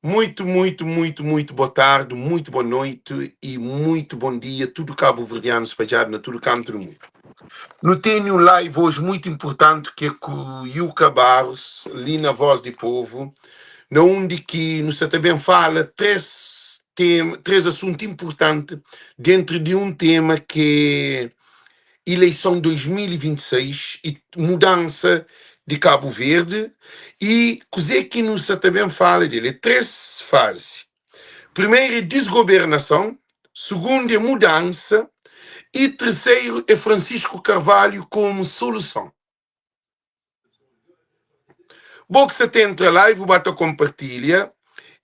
Muito, muito, muito, muito boa tarde, muito boa noite e muito bom dia, tudo cabo-verdiano espalhado na tudo canto do mundo. Nu tene um live hoje muito importante que é com o Yuka Barros, ali na Voz do Povo, na onde que nu sa ta ben fala três tema, três assuntos importantes dentro de um tema que é eleição 2026 e mudança de Cabo Verde e kuzê ki nu sa ta ben fala dele é três fases. Primeiro é desgovernação, segundo é mudança e terceiro é Francisco Carvalho como solução. Bo ki sa ta entra live, bu ba ta compartilha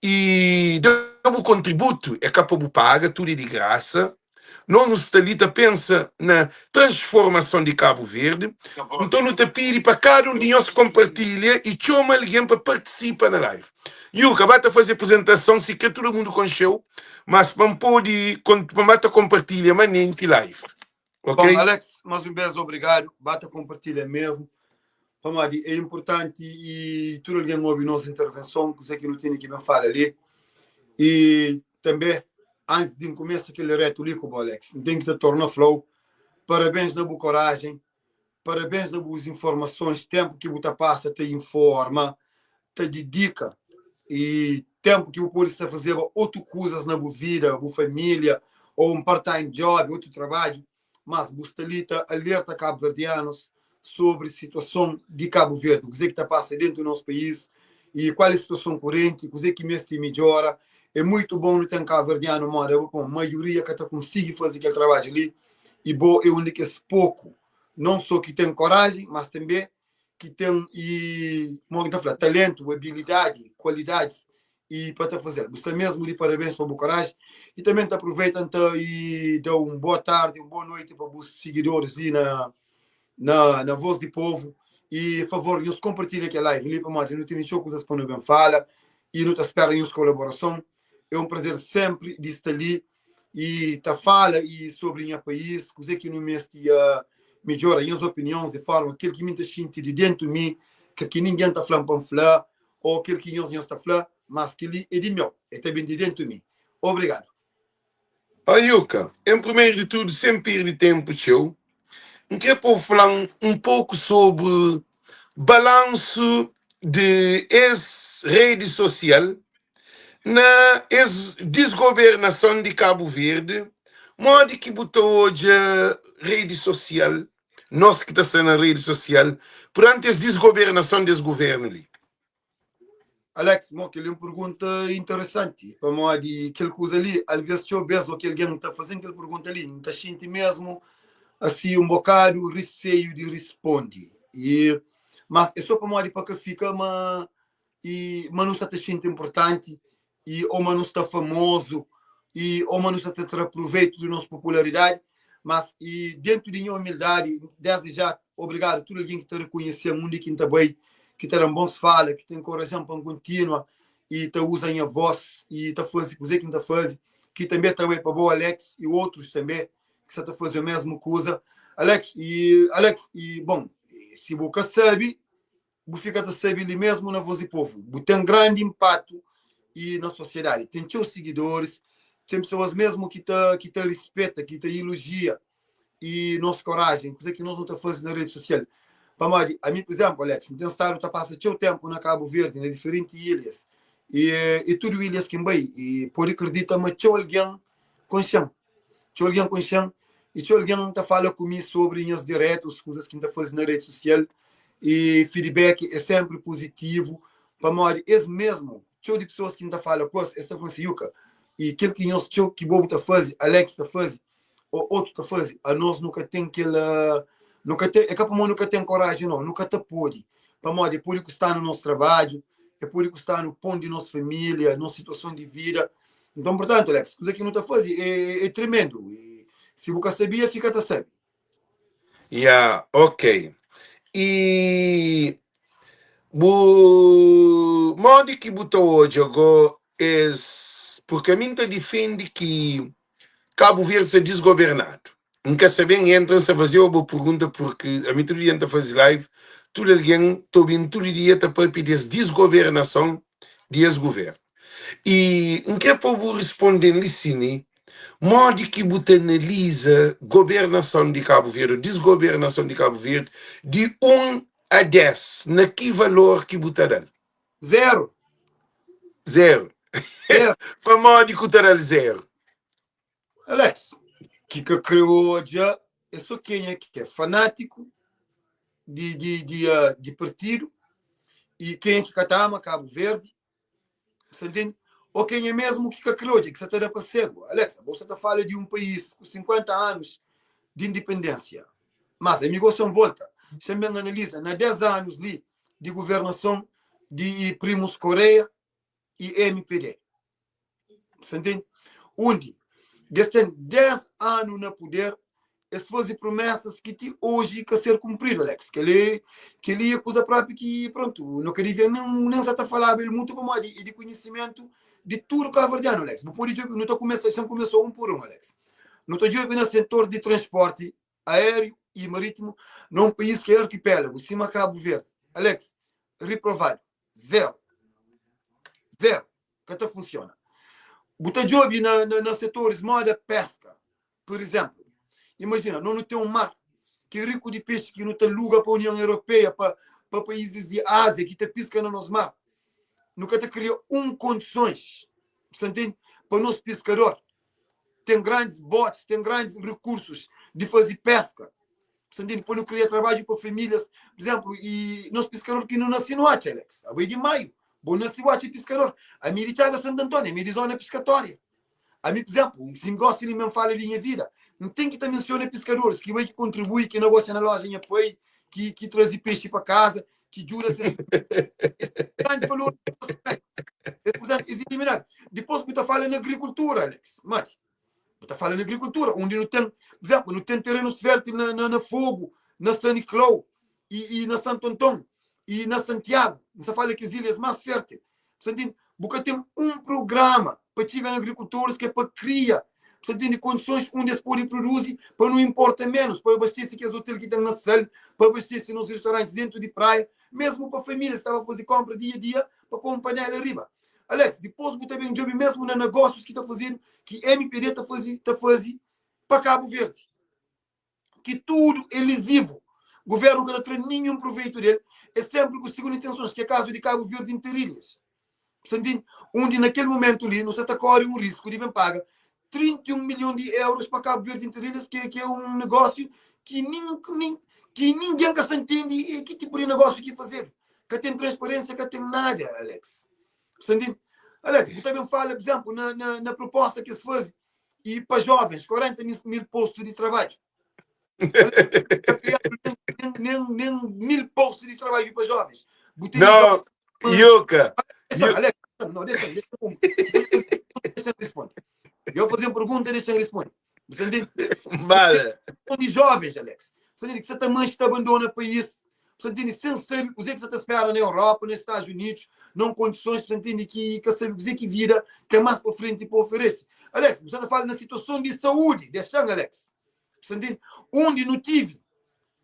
e da bu contributo, é ka pa bu paga, tudo é di graça. Nos nu sta li ta pensa na transformason di Cabo Verde, nton nu ta pidi pa kada un di nhos compartilha e txoma algen pa partisipa na live. Yuka, ba ta faze apresentason, si kre tudu mundu konxeu, mas pa N pode pa N ba ta compartilha manenti live. Ok? Bom, Alex, mais um vez obrigado. Bata compartilha mesmo. Pamodi é importante e tudo alguém ouve nossa intervenção, que sei que não tem que bem fala ali. E também, antes de começar aquele reto ali com o Alex, tem que te tornar flow. Parabéns na boa coragem, parabéns nas boas informações, tempo que você passa te informa, te dedica e tempo que você pode estar fazendo outras coisas na boa vida, boa família, ou um part-time job, outro trabalho, mas você ali tá alerta cabo-verdianos sobre a situação de Cabo Verde, o que é que está passando dentro do nosso país e qual é a situação corrente, o que é que mesmo melhora. É muito bom não ter cabo-verdiano, mano, bom, a maioria que está consegue fazer aquele trabalho ali e bom é um que pouco, não só que tem coragem, mas também que tem e como é que talento, habilidade, qualidades e para te fazer. Você mesmo de parabéns para o coragem e também te aproveita então, e dá uma boa tarde, uma boa noite para os seguidores ali na, na, na Voz do Povo e, por favor, nos compartilhem aqui a live ali para mais, não tem show coisas para não bem fala e não te espera em colaboração. É um prazer sempre de estar ali e tá fala e sobre minha país, coisa que no mês de melhora minhas opiniões de forma aquilo que me sente de dentro de mim, que aqui ninguém está falando para falar, ou aquilo que nós está falando, mas que ali é de meu, é também de dentro de mim. Obrigado. Ó Yuka, em primeiro de tudo, sem perder tempo txeu, N kre pa bu fla-m un poku sobri balansu di es redi sosial na es disgobernason di Kabu Verdi. Modi ki bu ta odja redi sosial, nos ki ta sta na redi sosial, duranti es disgobernason des guvernu li? Alex, mo kel é un pergunta interesanti, pamodi kel kuza li, alvês txeu bês ô ki algen ta faze-m kel pergunta li, N ta xinti mésmu asi un bokadu riseiu di risponde. I mas é sô pamodi pa ka fika ma i ma nu sta ta xinti inportanti i ô ma nu sta famozu i ô ma nu sta ta tra proveitu di nos popularidadi. Mas i dentu di nha umildadi, desdi ja obrigadu tudu algen ki ta rekonhese-m undi ki N ta bai, ki ta da-m bons fala, ki ta enkoraja-m pa N kontinua i ta uza nha vós i ta faze kuzê ki N ta faze, ki tanbê ta bai pa bo Alex i otrus tanbê ki sta ta faze omésmu kuza. Alex, i Alex, i bon, si bu ka sabe, bu fika ta sabe li mesmu na Voz di Povu. Bu ten grandi inpatu i na sosiedadi. Ten txeu sigidoris, ten pesoas mesmu ki ta ki ta rispeta, ki ta ilojia i nos korajen, kuze ki nos nu ta faze na redi sosial. Pamodi ami, pur izénplu, Alex, N ten stadu ta pasa txeu ténpu na Kabu Verdi, na diferenti ilhas, i i tudu ilhas ki N bai, i pode kridita ma txeu algen konxe-m. Txeu algen konxe-m i txeu algen ta fala ku mi sobri nhas diretus, kuzas ki N ta faze na redi sosial i feedback é sénpri puzitivu pamodi es mésmu, txeu di pesoas ki N ta fala ku es, es ta fla-m si, Yuka, i kel ki nhos txeu ki bo bu ta faze, Alex ta faze ô otu ta faze, anos nu ka ten kel, nu ka ten, é ka pamodi nu ka ten koraji nau, nu ka ta pode pamodi é pode kusta-nu nos trabadju, é pode kusta-nu pon di nos família, nos situason di vida. Nton, purtantu, Alex, kuza ki nu ta faze é, é tremendu. E si bu ka sabia, fika ta sabe. Ya, ok. I bu modi ki bu ta odja go es, porque ami N ta difende ki Kabu Verdi sta disgobernadu. N ka sa ben entra, N sa fazeu bo pergunta porque ami tudu dia N ta faze live, tudu algen ta obi-m tudu dia ta papia di es disgobernason di es governu. I N kre pa bu responde-m li sini, modi ki bu ta analiza gobernason di Kabu Verdi, ou disgobernason di Kabu Verdi, di 1 a 10, na ki valor ki bu ta da-l? Zero. Zero. Zero. Pamodi ku ta da-l zero? Alex, ki ka kre odja é so kenha ki é fanátiku di, di, di, uh, di partidu e kenha ki ka ta ama Cabo Verde, sa ntende? Ou kenha mesmo ki ka kre odja, ki sa ta da pa segu. Alex, bo sa ta fala di um país ku 50 anos di independência. Mas, ami gosta n volta, xa ben analisa, na 10 anos li di governason di Primus Correia e MPD. Você entende? Onde eles têm 10 anos na poder, eles fazem promessas que te hoje que ser cumprido, Alex. Que ele, que ele é coisa própria que, pronto, não queria ver nem, nem se tá falando ele muito como de, de conhecimento de tudo cabo-verdiano, Alex. Não pode, não tá começando, já começou um por um, Alex. Não tô no setor de transporte aéreo e marítimo num país que é arquipélago, cima Cabo Verde. Alex, reprovado. Zero. Zero. Ka ta funciona. Bu ta djobe na, na, na setores moda pesca, por exemplo. Imagina, nós não tem um mar que é rico de peixe que não ta luga pa União Europeia, pa, pa países de Ásia que ta pisca no nosso mar. Nunca ta cria um condições, você entende? Pa nós pescador. Tem grandes botes, tem grandes recursos de fazer pesca. Você entende? Para não criar trabalho para famílias. Por exemplo, e nós pescador que não nasce no Ate, Alex. A de maio. Bom nasce o Ate pescador. A mim de Chaga Santo Antônio, a mim de zona pescatória. A mim, por exemplo, se me gosta de me fala de minha vida, não tem que também menciona pescadores que vai que contribui, que negocia na loja minha pai, que que traz peixe para casa, que jura ser grande valor. Portanto, eliminado. Depois que fala na agricultura, Alex. Mas Você fala na agricultura, onde não tem, por exemplo, não tem terrenos férteis na, na, na Fogo, na São Nicolau e, e na Santo Antão e na Santiago. Você fala que as ilhas mais férteis. Você entende? Porque tem um programa para chegar na agricultores que é para criar. Você entende? Condições onde eles podem produzir para não importar menos, para abastecer que os hotéis que estão na sal, para abastecer nos restaurantes dentro de praia, mesmo para famílias que estavam a fazer compra dia a dia, para pôr um panela arriba. Alex, depois você também job mesmo na negócios que está fazendo, que MPD está fazendo, tá fazendo para Cabo Verde. Que tudo é lesivo. O governo não está nenhum proveito dele. É sempre com segundo intenções, que é caso de Cabo Verde Interilhas. Você Onde naquele momento ali, não se está corre um risco de bem paga 31 milhões de euros para Cabo Verde Interilhas, que, que é um negócio que, nem, nem, que ninguém que se entende que tipo de negócio que fazer. Que tem transparência, que tem nada, Alex. Você entende? Alex, você também fala, por exemplo, na, na, na proposta que se faz e para jovens, 40 mil, mil postos de trabalho. Nem, nem, nem mil postos de trabalho para jovens. Não, Yuka. Alex, não, deixa, deixa, deixa eu responder. Eu vou fazer uma pergunta, deixa eu responder. Você entende? Vale. De jovens, Alex. Você entende que você também está abandona o país. Você entende? Sem saber o que você está esperando na Europa, nos Estados Unidos, não condições, você entende que, que sabe o que vida tem mais para frente para oferecer. Alex, você está falando na situação de saúde, deixa Alex. Você entende? Onde não tive,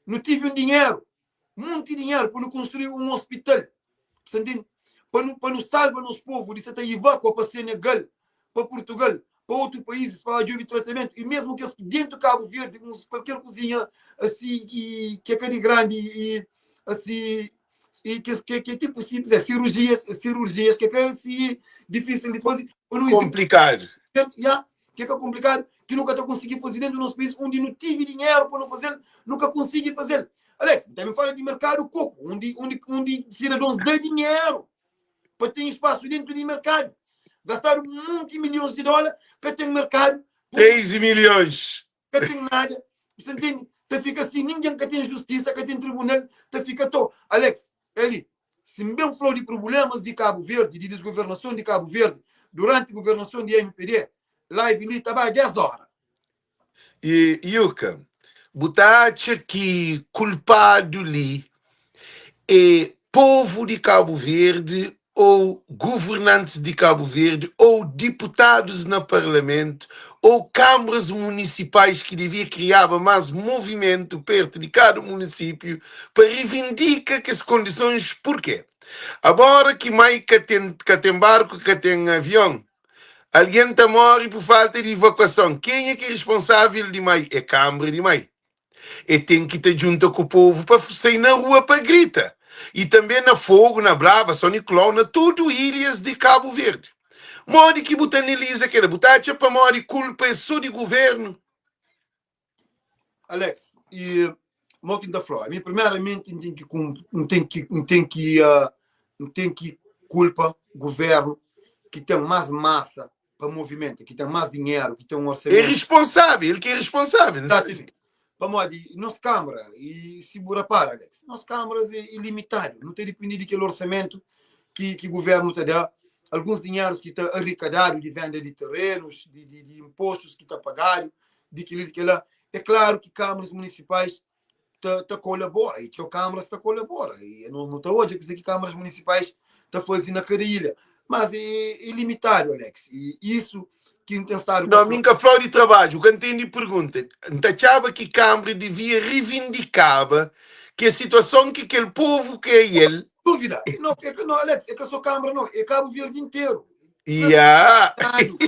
não tive um dinheiro, muito dinheiro para não construir um hospital. Você entende? Para não, para não salvar nosso povo de se evacuar para Senegal, para Portugal, para outros países, para de tratamento, e mesmo que dentro do Cabo Verde, qualquer cozinha assim, e, que é de grande, e, assim, e que, que, que é tipo simples, é cirurgias, cirurgias, que é assim, difícil de fazer. Não complicado. Yeah, que é complicado, que nunca estou conseguindo fazer dentro do nosso país, onde não tive dinheiro para não fazer, nunca consegui fazer. Alex, também fala de mercado coco, onde, onde, onde cidadãos dão dinheiro para ter espaço dentro de mercado. Gastaram muitos milhões de dólares para ter mercado. 3 milhões. Que tem nada. Você entende? Tá fica assim, ninguém que tem justiça, que tem tribunal, tá fica to. Alex, ele, se bem falou de problemas de Cabo Verde, de desgovernação de Cabo Verde, durante a governação de MPD, live ali estava 10 horas. E, Yuka, bu ta atxa ki kulpadu li é povo de Cabo Verde ou governantes de Cabo Verde ou deputados na parlamento ou câmaras municipais que devia criar mais movimento perto de cada município para reivindicar que as condições, porquê? Abora ki mai ka ten ka ten barku ka ten avion, algen ta morre por falta di evakuason. Kenha ki é responsável di mai? É Kambra di Mai. E ten ki ta djunta ku povu pa sai na rua pa grita. E tanbe na Fogo, na Brava, São Nicolau, na tudu ilhas di Cabo Verde. Modi ki bu ta analiza kela? Bu ta atxa pamodi kulpa é so di governu? Alex, e mo ki N ta fla-u, ami primeramenti N ten ki N ten ki N ten ki N ten ki kulpa governu ki ten más masa pa movimenta, ki ten más dinheru, ki ten un É orsamento. responsável, el ki é responsável, não sabe? Exatamente. Pamodi nos Câmara, e si bu rapara, Alex, nos Câmaras é ilimitadu, nu ta dipende di kel orsamento ki, ki governu ta da, alguns dinherus ki ta arrecadadu di venda di terrenus, di, di, di impostos ki ta pagadu, di kel-li, di kel-la. É klaru ki Câmaras Municipais ta, ta kolabora, e txeu Câmaras ta kolabora, e nu, nu ta odja kuzê ki Câmaras Municipais ta faze na kada ilha. Mas é, é limitadu, Alex, e isu ki N ten stadu ta Não, mi fla. N ka fla-u di trabadju, ka ntende pergunta. N ta atxaba ki Câmara devia revindikaba ke situason ki kel povu ke el. Dúvida. Não, é, não, Alex, é ka só Câmara, não, é Cabo Verde inteiro. Ia. Lado,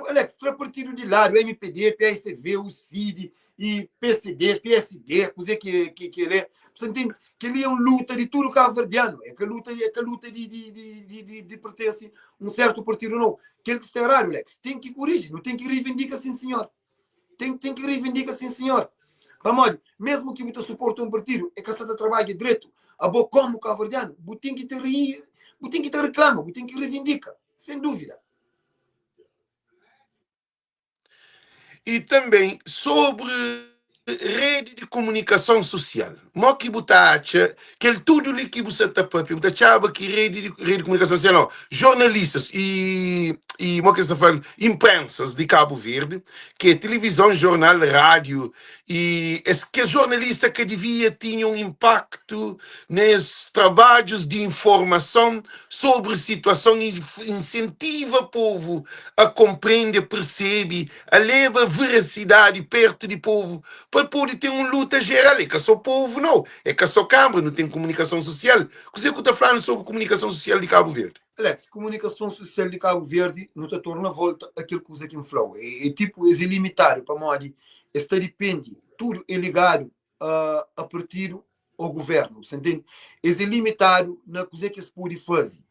Alex, tra partido de lado, MPD, PSV, o CID, e PCD, PSD, kuzê que, que, que ele é. Você entende? Que ele é uma luta de tudo cabo-verdiano. É que a luta, é que a luta de, de, de, de, de, de pertence a um certo partido, não. Aquele que está errado, Alex, tem que corrigir, não tem que reivindicar, sim, senhor. Tem, tem que reivindicar, sim, senhor. Pamodi, mesmo que você suporte um partido, é que está a trabalho direito. A bo como cabo-verdiano, você tem que ter, você tem que ter reclama, você tem que reivindicar, sem dúvida. E tanbê sobri redi di komunikason susial. Mo ki bu ta atxa kel tudu li ki bu sa ta papia? Bu ta atxaba ki redi di redi di komunikason susial nau, jornalistas i i mo ki es ta fla inprensas di Kabu Verdi, ki é tilivizon, jornal, rádiu i es kes jornalista ka divia tinha un inpaktu nes trabadjus di informason sobri situason i insentiva povu a konprende, a persebe, a leba verasidadi pertu di povu pa el pode ten un luta jeral. É ka so povu nau, é ka so Kanbra, nu ten komunikason susial. Kuzê ku ta fla-nu sobri komunikason susial di Kabu Verdi? Alex, komunikason susial di Kabu Verdi, nu ta torna volta a kel kuza ki N fla-u. É, é tipu, es é limitadu pamodi es ta dipende, tudu é ligadu a, a partidu ô guvernu, sa ntende? Es é limitadu na kuzê ki es pode faze,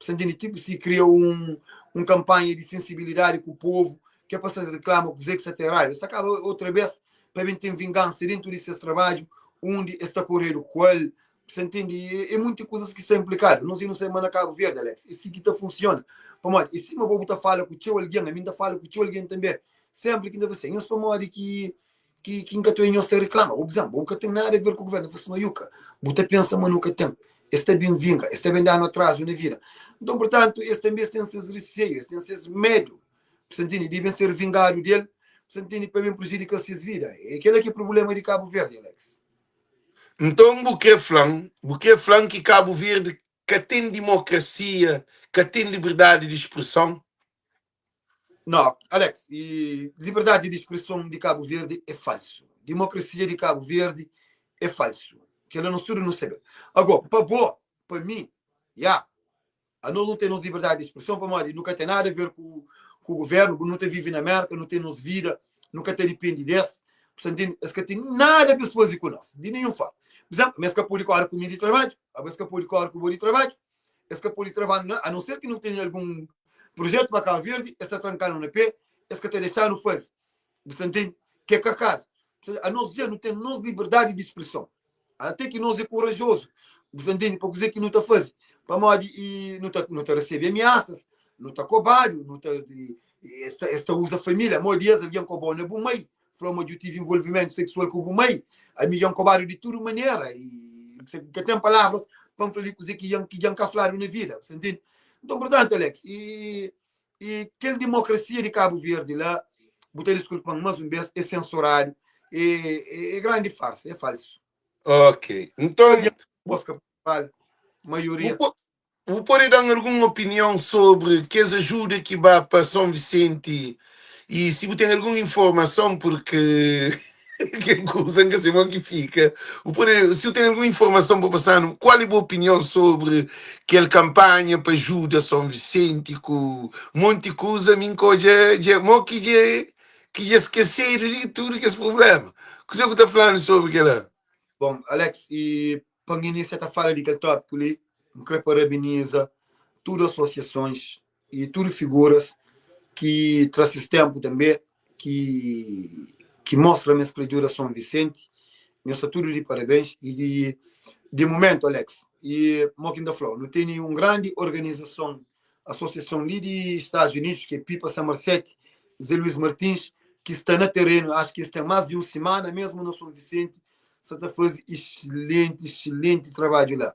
sa ntende? Tipu si kria un, un kanpanha di sensibilidadi ku povu ki é pa sa reklama kuzê ki sa ta eradu, es ta kaba otra bes pa ben ten vingansa dentu di ses trabadju undi es ta koredu ku el, sa ntende? É, é munti kuzas ki sta inplikadu. Nos é nu sabe ma na Kabu Verdi, Alex, é si ki ta funsiona. Pamodi é sima bo bu ta fala ku txeu algen, ami N ta fala ku txeu algen tanbe, senpri ki N ta fla sin, nhos pamodi ki ki ki nka ta oia nhos ta riklama bu bizan bu ka ten nada a ver ku guvernu fla sima yuka bu ta pensa ma nu ka ten es ta ben vinga es ta ben danu atrazu na vida nton purtantu es tanbe es ten ses riseiu es ten ses medu bu sa ntende di ben ser vingadu del bu sa ntende pa ben prejudika ses vida é kela ki é problema di Kabu Verdi Alex. Nton bu kre fla-m bu kre fla-m ki Kabu Verdi ka ten dimokrasia ka ten liberdadi di spreson? Não, Alex, e liberdade de expressão de Cabo Verde é falso. Democracia de Cabo Verde é falso. Que ela não tudo não sabe. Agora, para boa, para mim, já, a nós não temos liberdade de expressão, para nós nunca tem nada a ver com, com o governo, não tem vive na América, não tem nos vida, nunca tem depende desse. Portanto, eles que tem nada a ver fazer com nós, de nenhum forma. Por exemplo, mas que pode correr comigo de trabalho, a vez que pode correr com o de trabalho, Es ka pode trava-nu na, a não ser ki nu ten algun projetu pa Kabu Verdi, es ta tranka-nu na pé, es ka ta dexa-nu faze. Bu sta ntende? Ki é ka kazu. Anos dja nu ten nos liberdadi di spreson. Até ki nos é korajozu. Bu sta ntende? Pa kuzê ki nu ta faze. Pamodi i nu ta, nu ta resebe amiasas, nu ta kobadu, nu ta, es ta, es ta uza família. Modi es algen kobau na bu mai, fla ma dju tive envolvimentu seksual ku bu mai, ami dja N kobadu di tudu manera i N ka ten palavras pa N fla li kuzê ki dja ki dja N ka fladu na vida, bu sta ntende? Nton, purtantu, Alex, i i kel dimokrasia di Kabu Verdi la, bu ta diskulpa-m mas un bes, é sensuradu, é é é grandi farsa, é falsu. Ok, nton. Bos ka fala, maioria. Bu Bu pode da-m algun opinion sobri kes ajuda ki ba pa Son Visenti i si bu ten algun informason purki. Kel kuza N ka sabe mo ki fika. Bu pode, si bu ten algun informason pa pasa-nu, kual é bu opinion sobri kel kanpanha pa ajuda Son Visenti ku monti kuza? Mi N ka odja dja mo ki dja ki dja skesedu di tudu kes prubléma. Kuzê ku ta fla-nu sobri kel-la? Bon, Alex, i pa N inisia ta fala di kel tópiku li, N kre parabeniza tudu asosiasons i tudu figuras ki tra ses ténpu tanbê ki ki mostra ma es kre djuda Son Visenti. Nhos sta tudu di parabens. I di di mumentu, Alex, i mo ki N ta fla-u, nu tene un grandi organizason, asosiason li di Stadus Unidus, ki é Pipa Samarset, Zé Luís Martins, ki sta na terenu, acho ki es ten más di un simana mesmu na Son Visenti, sta ta faze excelente, excelente trabadju la.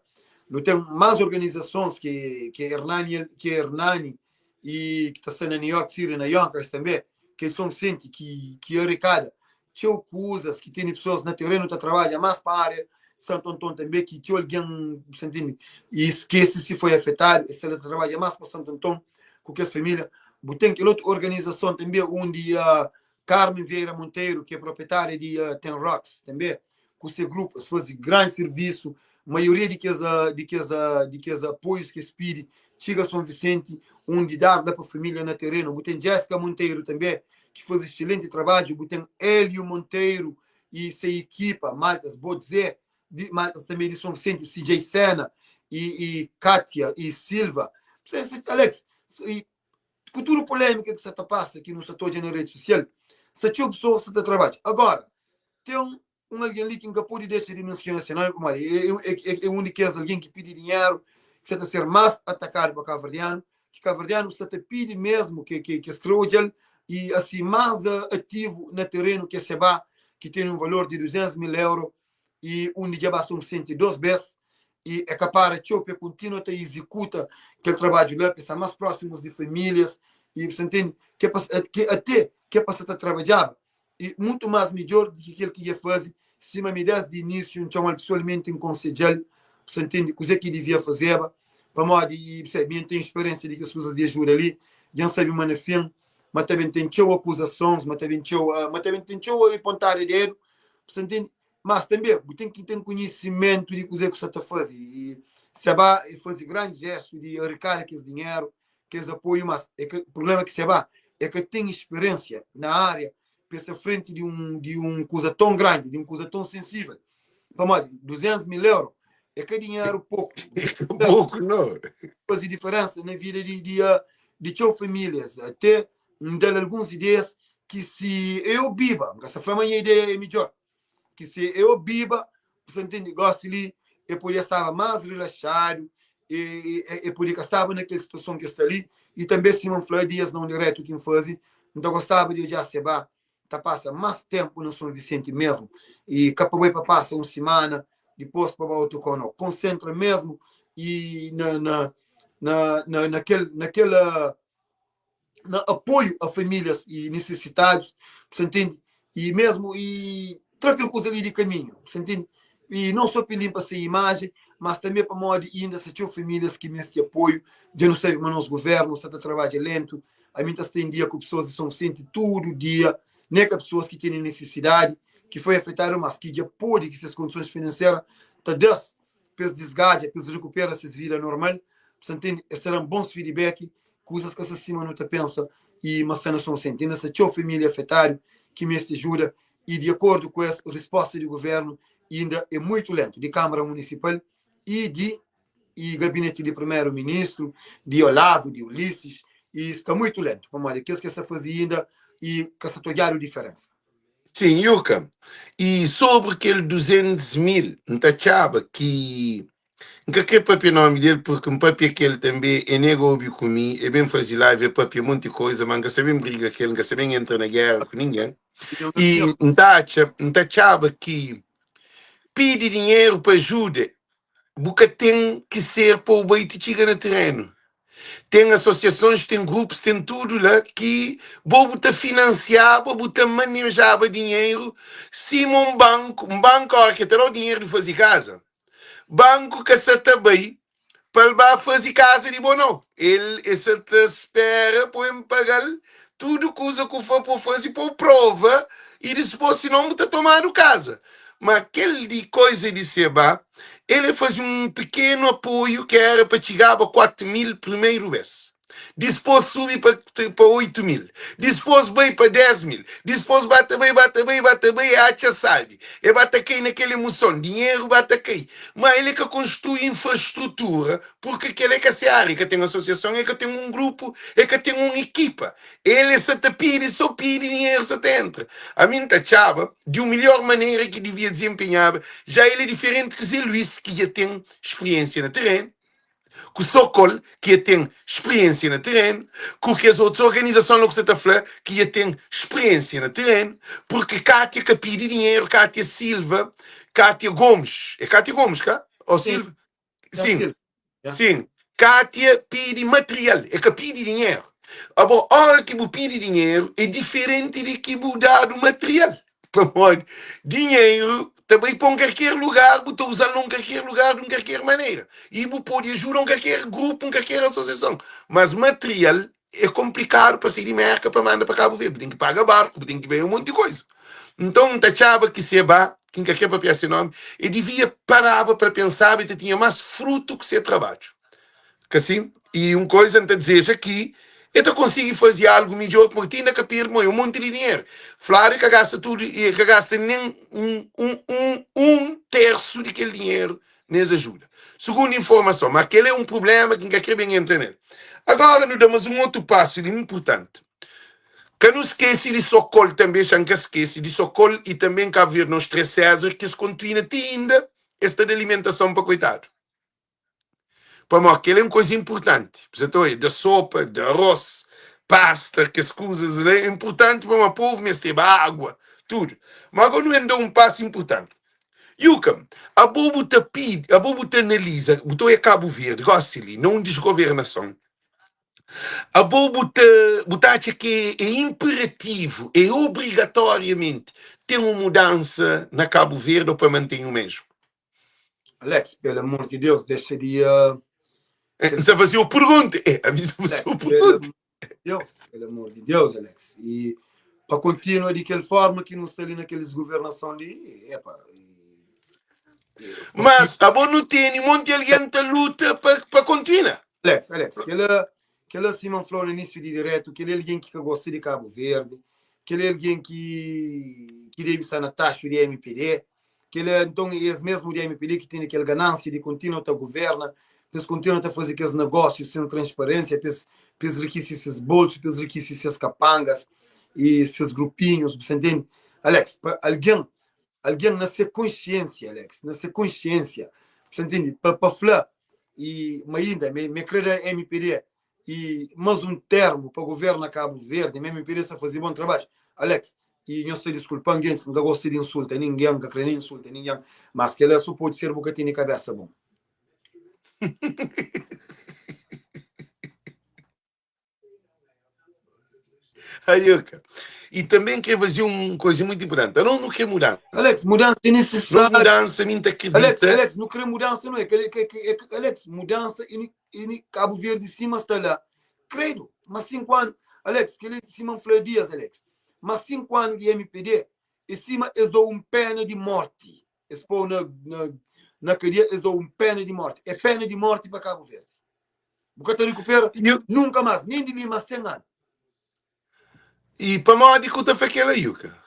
Nu ten más organizasons ki ki é Hernani, ki é Hernani e ki ta sta na New York City, na Yonkers tanbê, ki é Son Vicente, ki ki arikada txeu kuzas, ki tene pesoas na terenu ta trabadja más pa área de Santo Anton tanbê, ki txeu algen, bu ntende, e skese si foi afetadu, es sta la ta trabadja más pa Santo Anton ku kes família. Bu ten kel otu organizason tanbê undi uh, Carmen Vieira Monteiro, ki é proprietária di Ten Rocks, tanbê, ku se grupu, es faze grandi sirvisu. Maioria di kes di kes di kes apoius ki es pidi txiga Son Visenti, undi dar la pa família na terenu. Bu ten Jessica Monteiro tanbê, ki faze exselenti trabadju. Bu ten Hélio Monteiro i se ekipa, maltas, bo dze, di maltas tanbê di Son Visenti, CJ Sena i i Katia i Silva. Alex, i ku tudu polémika ki sa ta pasa, ki nu sa ta odja na redi sosial, sta txeu pesoas ki sa ta trabadja. Agora, ten un algen li ki N ka pode dexa di mensiona se nomi, pamodi é un di kes algen ki pidi dinheru, ki sa ta ser más atakadu pa kabuverdianu, ki kabuverdianu sa ta pidi mesmu ke es kre odja-l i asi más ativu na terenu ki é Seba, ki tene un valor di 200 mil euro i undi dja ba Son Visenti dos bes i e ka para txeu pa e kontinua ta izikuta kel trabadju la, pa e sta mas prósimus di famílias i bu sta ntende ke pa ke ate ke pa sta ta trabadjaba i mutu mas midjor di ki kel ki dja faze sima mi desdi inísiu N txoma-l pesoalmenti N konsedja-l bu sta ntende kuzê ki divia fazeba pamodi i bu sabe mi N ten speriénsia di kes kuzas di ajuda li dja N sabe ma na fin ma ta ben ten txeu akuzasons ma ta ben txeu ma ta ben ten txeu pontada di dedu Bu sta ntende? Mas tanbe bu ten ki ten konhisimentu di kuzê ku sta ta faze. I Seba e faze grandi jestu di arikada kes dinheru, kes apoiu, mas é ka prublema ki Seba é ka ten speriensia na aria pa e sta frenti di un di un kuza ton grandi, di un kuza ton sensivel. Pamodi 200 mil euro é ka dinheru poku. É ka poku, no. Faze diferensa na vida di di di txeu familias. Ate N da-l alguns ideias ki si e obiba, N ka sta fla ma nha ideia é midjór, ki si e obiba, bu sta ntende, gósi li e podia staba más rilaxadu, e e podia ka staba na kel situason ki e sta li, i tanbê sima N fla dias na un dirétu ki N faze, N ta gostaba di odja Seba ta pasa más ténpu na Son Visenti mésmu, i ka pa bai pa pasa un simana, dipôs pa ba otu kau, nau, konsentra mésmu i na na na na na kel na kel na apoio a famílias e necessitados, você entende? E mesmo e tra aquele coisa ali de caminho, você entende? E não só para limpa essa imagem, mas também para modo ainda se tinha famílias que mesmo que apoio, já não sabe, mas nosso governo está a trabalhar lento, a mim está em dia com pessoas de São Vicente todo dia, nem com pessoas que têm necessidade, que foi afetado, mas que já pode, que essas condições financeiras, tá des, para eles desgaja, para eles recuperar suas vida normal, você entende? Esses serão bons feedback Kuzas ka sta sima nu ta pensa i ma sta na Sonsente. Inda sta txeu família afetadu ki meste ajuda i di akordu ku es, risposta di guvernu inda é muitu lentu, di Kâmara Munisipal i di i gabineti di Primeru Ministru, di Olavo, di Ulisses, i sta muitu lentu pamodi kes ki es sta faze inda i ka sta ta odjadu diferensa. Sim, Yuka. I sobri kel 200 mil, N ta atxaba ki N ka kre papia nomi del purki N papia kel tanbe e nega obi ku mi e ben fazi live e papia monti koiza ma N ka sa ben briga kel N ka sa ben entra na gera ku ningen i N ta atxa N ta atxaba ki pidi dinheru pa ajuda bu ka ten ki ser pa bu bai ti txiga na terenu ten asosiasons ten grupus ten tudu la ki bo bu ta finansiaba bu ta manejaba dinheru sima un banku un banku ora ke ta dau dinheru di fazi kaza Banku ka sa ta bai pa el ba faze kaza di bo nau. El e sa ta spera pa bu ben paga-l. Tudu kuza ku fa po faze po prova i dispos sinon bu ta tomadu kaza. Ma kel di koiza di Seba, el e faze un pikenu apoiu ki era pa txigaba 4 mil primeru bes. Dispos subi pa pa 8 mil, dispos bai pa 10 mil, dispos ba ta bai, ba ta bai, ba ta bai, e atxa sabi, e ba ta kai na kel emuson, dinheru ba ta kai. Ma el e ka konstrui infrastrutura Purki kel é ka se ária, e ka ten asosiason, e ka ten un grupu, e ka ten un ekipa. El e sa ta pidi, so pidi, dinheru sa ta entra. Ami N ta atxaba di un milhor manera ki divia dizenpenhaba, ja el é diferenti ku Zé Luís ki dja ten spriensia na terenu, ku Sokol ki dja ten spriensia na terenu, ku kes otus organizason la ku sa ta fla ki dja ten spriensia na terenu, purki Kátia ka pidi dinheru, Kátia Silva, Kátia Gomes, é Kátia Gomes ka? Ou Silva? Sim, sim. Kátia pidi material, é ka pidi dinheru. Abo, ora ki bu pidi dinheru, é diferenti di ki bu dadu material. Pamodi dinheru ta bai pa un kalker lugar, bu ta uza-l na un kalker lugar, di un kalker manera. I bu pode ajuda un kalker grupu, un kalker asosiason. Mas material é konplikadu pa sai di Merka pa manda pa Kabu Verdi. Bu ten ki paga barku, bu ten ki bai un monti koisa. Nton, N ta atxaba ki Seba, ki N ka kre papia se nomi, e divia paraba pa pensaba e ta tinha más frutu ku se trabadju. Ka si? I un koisa N ta dizeja ki e ta konsigi faze algu midjor, pamodi ti inda ka perde mo é un monti di dinheru. Fladu e ka gasta tudu, e ka gasta nen un, un, un, un tersu di kel dinheru nes ajuda. Sugundu informason, ma kel é un prubléma ki N ka kre ben entra nel. Agóra nu da mas un otu pasu li inpurtanti. Ka nu skese di Sokol tanbe, xa N ka skese di Sokol i tanbe N Kabu Verdi nos 3 César ki es kontuina ti inda es ta da alimentason pa koitadu. Pamodi kel é un koza inpurtanti. Bu sa ta oia, da sopa, da arroz, pasta, kes kuzas la é inpurtanti pamodi povu mesteba água, tudu. Ma agora nu ben da un pasu inpurtanti. Yuka, abo bu ta pidi, abo bu ta analiza, bu ta oia Kabu Verdi gosi li na un desgovernason, abo bu ta bu ta atxa ki é imperativu, é obrigatoriamenti ten un mudansa na Kabu Verdi ou pa manten o mesmu? Alex, pelo amor de Deus, deixa de. Uh... N ta faze-u pergunta. É, a mi ta faze-u pergunta. Deus, pelo amor de Deus, Alex. E pa continua di kel forma ki nu sta li na kel desgovernason li, epa. Mas abo nu tene monti algen ta luta pa, pa continua. Alex, Alex, kela, kela sima N flau na início di direto, kel algen ki ka gosta di Cabo Verde, kel algen ki ki debe sta na taxu di MPD, Kel nton é es mesmu di MPD ki tene kel ganansia di kontinua ta governa, pa es kontinua ta faze kes negósiu sen transparênsia, pa es pa es rikise ses bolsu, pa es rikise ses kapangas e ses grupinhus, bu sa ntende? Alex, pa algen algen na se konsiênsia, Alex, na se konsiênsia, bu sa ntende? Pa pa fla e ma inda me me kre da MPD e mas un termu pa governa Kabu Verdi, ma MPD sta faze bon trabadju. Alex, e nhos ta diskulpan gentis, N ka gosta di insulta ningen, N ka kre nen insulta ningen, mas kela so pode ser bu ka tene kabesa bon. Ayuka. E também quer fazer uma coisa muito importante. Nós não queremos mudança. Alex, mudança é necessária. Nós mudança, mim acredita. Alex, Alex, não queremos mudança, não é? Que, que, que, que, Alex, mudança e, e Cabo Verde cima está lá. Credo, mas 5 anos. Alex, que ele cima Flá Dias, Alex. Mas 5 anos de MPD, e cima eles dão um pena de morte. Eles põem na, na, na cadeia, eles dão um pena de morte. É pena de morte para Cabo Verde. Bu ka ta recupera nunca mais, nem de lima 100 anos. E pamodi ku ta fla kela, Yuka?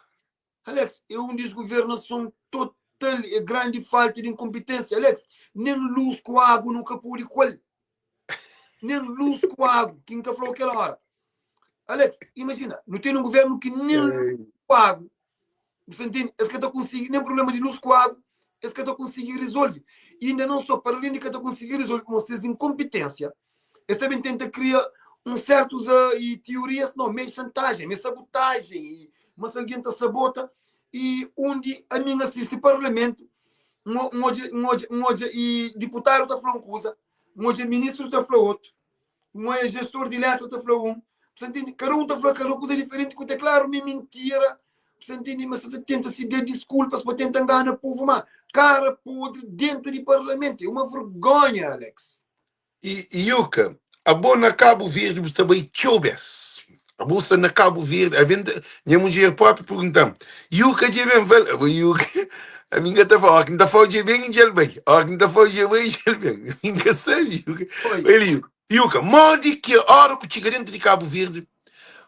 Alex, é un desgovernação total, é grande falta de incompetência. Alex, nem luz com água nunca pude com ele. Nem luz com água, quem nunca falou aquela hora. Alex, imagina, não tem um governo que nem luz com água. Você entende? Esse que tá conseguindo, nem problema de luz com água, esse que tá conseguindo resolver. E ainda não só, para além de que tá conseguindo resolver, com vocês incompetência, eles também tenta criar um certos e teorias, não, meio chantagem, meio sabotagem, e, mas alguém tá sabota, e onde a mim assiste parlamento, um, um, um, um, um, e deputado tá falando coisa, um ministro tá falando outro, um é gestor de letra tá falando um, você entende? Cada um tá falando cada coisa diferente, que é claro, me mentira, você entende? Mas você tenta se dar desculpas para tentar enganar o povo, mas cara podre dentro de parlamento, é uma vergonha, Alex. E, Yuka, abo na Cabo Verde bu sta bai txeu bes. Abo sta na Cabo Verde, aventa, nha mudjer própi pergunta-m, Yuka dja ben? Fal, abo Yuka, ami N ka ta fala, óki N ta fala dja ben, dja el bai, óki N ta fala dja bai, dja el ben, ami N ka sabe Yuka. Oi. Oi li, Yuka, Yuka, modi ki óra ku txiga dentu di Cabo Verde,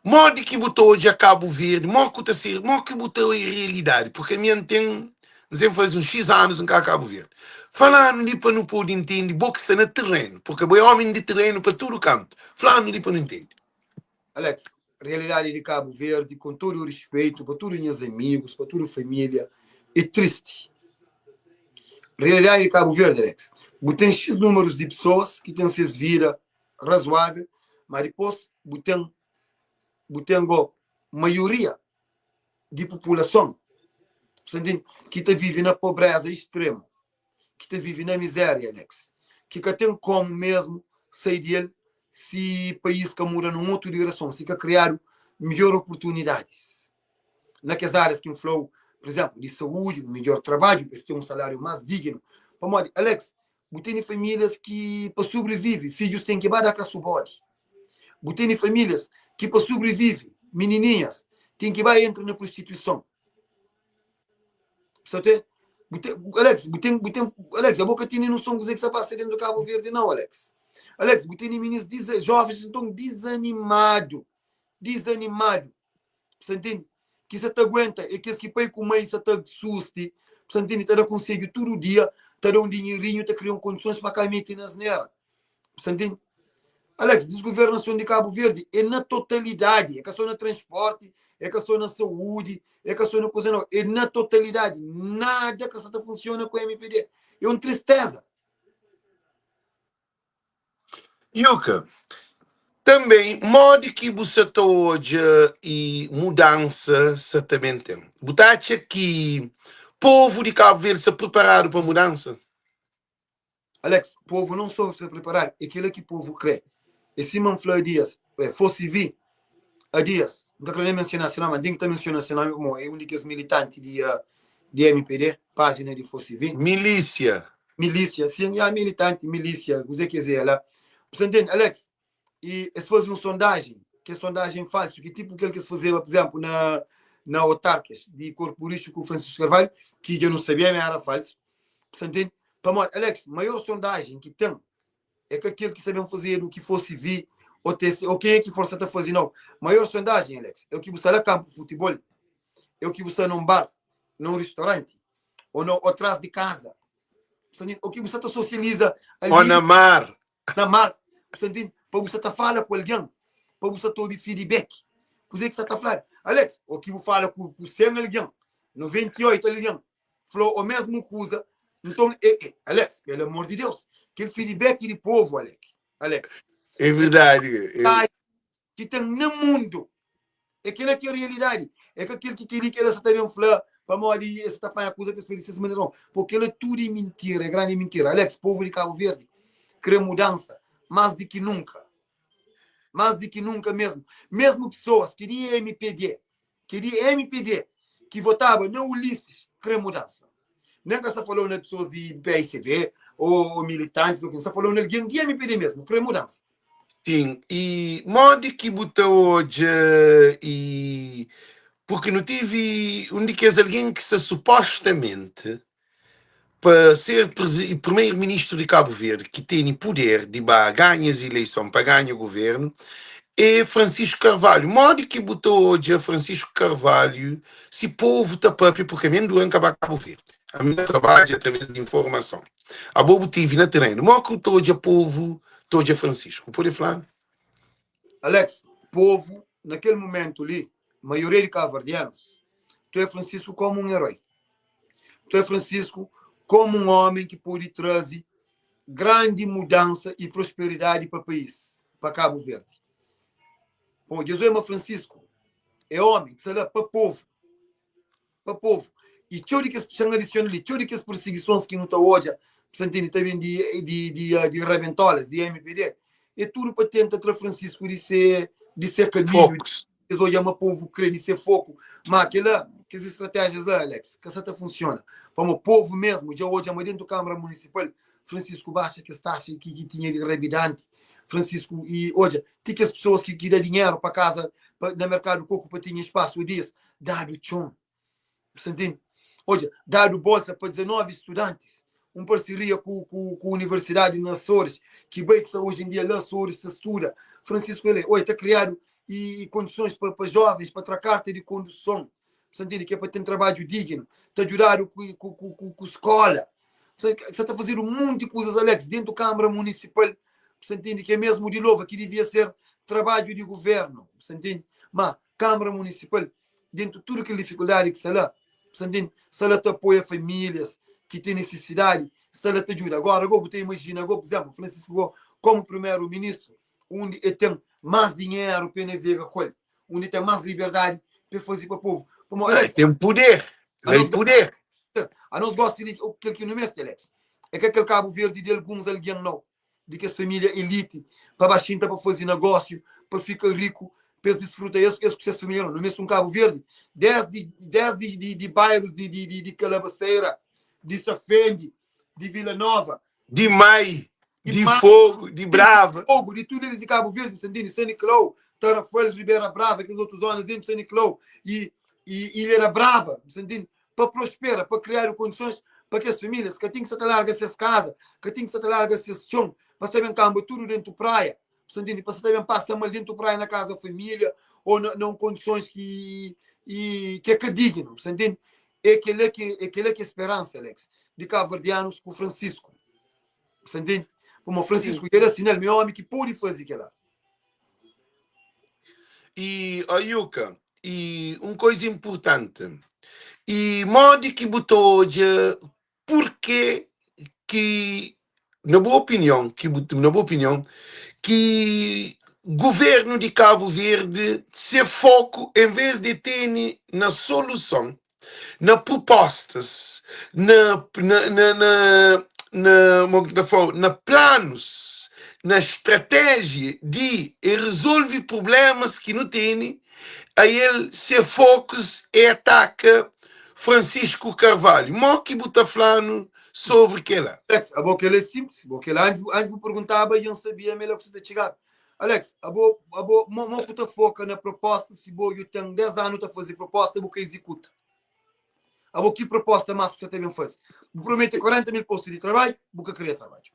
modi ki bu ta odja Cabo Verde, modi ku ta ser, modi ki bu ta odja realidadi, porque ami N ten, N sen faze uns X anus N ka Cabo Verde. Fala-nu li pa nu pode intende, bo ki sta na terenu, porque bo é omi di terenu pa tudu kantu, fla-nu li pa nu intende. Alex, realidadi di Cabo Verde, com todo o respeito pa tudo nhas amigos, pa tudo família, é triste. Realidadi di Cabo Verde, Alex, bu ten X números di pessoas ki ten ses vida razoável, mas dipôs bu ten bu ten go maioria di populason, bu ntende, ki ta vive na pobreza extremo. ki ta vive na mizéria, Alex, ki ka ten komu mesmu sai di el si país ka muda nun otu direson, si ka kriadu midjor oportunidadis na kes árias ki N fla-u, pur izénplu, di saúdi, un midjor trabadju pa es ten un saláriu más dignu. Pamodi, Alex, bu tene famílias ki pa sobrivive, fidjus ten ki ba da kasubódi. Bu tene famílias ki pa sobrivive, minininhas ten ki ba entra na prostituison. Sa te, bu te, Alex, bu ten, bu ten, Alex, abo ka tene noção kuzê ki sa passa dentro de Cabo Verde não, Alex. Alex, bu tene minis desa, jovens então desanimado, desanimado. Sa entende? Ki sa ta aguenta é kes ki pai ku mãe sa ta susti, sa entende? Ta da conselho tudo dia, ta da um dinheirinho, ta cria um condições pa ka mete na asneira. Sa ntende? Alex, desgovernason di Cabo Verde é na totalidade, é ka só na transporte, é ka só na saúde, é ka só na coisa não, é na totalidade. Nada ka sa ta funciona ku MPD. É um tristeza. Yuka, Tanbê, modi ki bu sa ta odja i mudansa sa ta ben ten? Bu ta atxa ki povu di Kabu Verdi sta priparadu pa mudansa? Alex, povo não só sta preparado, é kela ki povo kre. É sima N fla Adias, é, fosse vi, Adias, N ka kre nem mensiona se nome, mas ten ki ta mensiona se nome pamodi é un di kes militanti di, uh, di MPD, página di Fosse Vi. Milísia. Milísia, sim, ya militanti, milísia, kuzê ki es é la. Bu sta ntende, Alex? E es faze un sondajen, ki é sondajen falsu, ki tipo kel ki es fazeba, por exemplo, na, na autarcas di Corpo Rixo ku Francisco Carvalho, ki dja nu sabia ma era falsu. Bu sta ntende? Pamodi, Alex, maior sondajen ki ten é ka kel ki sta ben fazedu, ki fosse vi, ou TC, ou kenha ki for sta ta faze, nau. Maior sondajen, Alex, é o ki bu sta la kampu futibol, é o ki bu sta num bar, num restaurante, ou, no, ou tras di kaza. Bu sta ntende? O ki bu sta ta sosializa Ou ali na mar. na mar, bu sta ntende? Pa bu sta ta fala ku algen, pa bu sta ta obi feedback, kuzê ki sta ta fladu. Alex, o ki bu fala ku, ku 100 algen, 98 algen fla o mesmu kuza, nton é, é, Alex, pelo amor de Deus, kel feedback di povo, Alex, Alex, É verdade. É, ki ten na mundu. É kela ki é realidadi. É ka kel ki keli kela sa ta ben fla pamodi es sa ta panha kuza pa es fla di ses manera. Não. Po kela tudu é mintira, é grandi mintira. Alex, povu di Cabo Verde kre mudansa mas di ki nunka. Mas di ki nunka mesmu. Mesmu pesoas ki di MPD, ki di MPD, ki votaba na Ulisses kre mudansa. Nem ka sta falou na pesoas di PICV ou, ou militantes, ou quem sta falou na alguém di MPD mesmu, kre mudansa. Sim, e modi ki bu ta odja e porque nu tive um di kes algen ki sta supostamente pa ser primeiro-ministro di Cabo Verde ki tene poder di ba ganha es ileison pa ganha governo é Francisco Carvalho. Modi ki bu ta odja Francisco Carvalho si povo ta papia porque ami N dura N ka ba Cabo Verde ami N ta trabadja através di informason abo bu tive na terreno modi ki bu ta odja povo ta odja Francisco? Bu pode fla-nu? Alex, povo na kel momento li, maioria di cabo-verdianos, tu é Francisco como um herói. Tu é Francisco como um homem que pode trazer grande mudança e prosperidade para o país, para Cabo Verde. Bom, Jesus é Francisco é homem que está lá para o povo, pa povu. I txeu di kes, xa N adisiona li, txeu di kes pirsigisons ki nu ta odja, bu sa ntende, ta ben di, di, di, di rabentolas, di MPD, é tudu pa tenta tra Francisco di se, di se kaminhu, Fokus. es odja ma povu kre di se foku. Ma kela, kes estratéjias la, Alex, ka sa ta funsiona. Pamo povu mesmu dja odja ma dentu Kamara Munisipal, Francisco baxa kes taxa ki, ki tinha di rabidanti. Francisco i odja ti kes pessoas ki ki da dinheru pa casa pa, na mercado coco pa tinha espaço dias dadu txon Você entende? Odja, dadu bolsa pa 19 estudantes, un parceria ku, ku, ku universidade na Açores, ki bai ki sta hoje em dia lá Açores ta studa. Francisco ele, oi, ta criado e, e condições pa, pa jovens pa tra carta de condução. Você entende? Que é pa ter trabalho digno, ta ajudado ku, ku, ku, ku, ku escola. Você, você ta fazer um monte de coisas, Alex, dentro da Câmara Municipal. Você entende? Que é mesmo de louva, que devia ser trabalho de governo. Você entende? Mas Câmara Municipal dentu tudu kel difikuldadi ki sta la, bu sta ntende? Sta la ta apoia famílias ki ten nisisidadi, sta la ta djuda. Agora, go bu ta imajina go, pur izénplu, Francisco go komu primeru ministru, undi e ten más dinheru pa e navega ku el, undi e ten más liberdadi pa e faze pa povu. Pamodi, Não, Alex, tem poder. a Lei nos, poder. anos gosta di kel ki nu meste, Alex. É ka kel Kabu Verdi di alguns algen, nau. di kes família elite pa ba xinta pa faze nagósiu, pa fika riku, pa es disfruta es, es ku ses família. Não, nu meste un Kabu Verdi desdi, desdi di, di bairus di, di, di, di Kalabaseira, di Safende, di Vila Nova, Di Mai, di di Mar, Fogo, di di Brava. Fogo, di tudu elis di Kabu Verdi, bu sta ntende? San Nicolau, Tarrafal, Ribeira Brava, kes otu zonas dentu San Nicolau e, e Ilha da Brava, bu sta ntende? Pa prospera, pa kriadu kondisons pa kes famílias ka ten ki sa ta larga ses kaza, ka ten ki sa ta larga ses txon, pa sta ben kanba tudu dentu praia, bu sta ntende? Pa sa ta ben pasa mal dentu praia na kaza família ou na, na un kondisons ki i ki é ka dignu, bu sta ntende? É kela ki é kela ki é speransa, Alex, di kabuverdianus ku Francisco, bu sta ntende? Pamodi Sim. Francisco dja da sinal ma é omi ki podi faze kela. E, ó Yuka, e un koisa inpurtanti, e modi ki bu ta odja purke ki, na bu opinion, ki bu, na bu opinion, ki governu di Kabu Verdi se foku en ves di tene na soluson na prupostas, na na na na na mo ki ta fla-u, na planus, na stratéjia di e rezolve prublémas ki nu tene, ael se fokus é ataka Francisco Carvalho. Mo ki bu ta fla-nu sobri kela? Alex, abo kel é simples, bo kel antes, antes bu perguntaba dja N sabia ma el é ku sa ta txigaba. Alex, abo, abo, mo, mo ku ta foka na proposta si bo dju ten 10 anu ta faze proposta bu ka exekuta? Abo ki proposta mas ku sa ta ben faze? Bu promete 40 mil postu di trabadju, bu ka kria trabadju.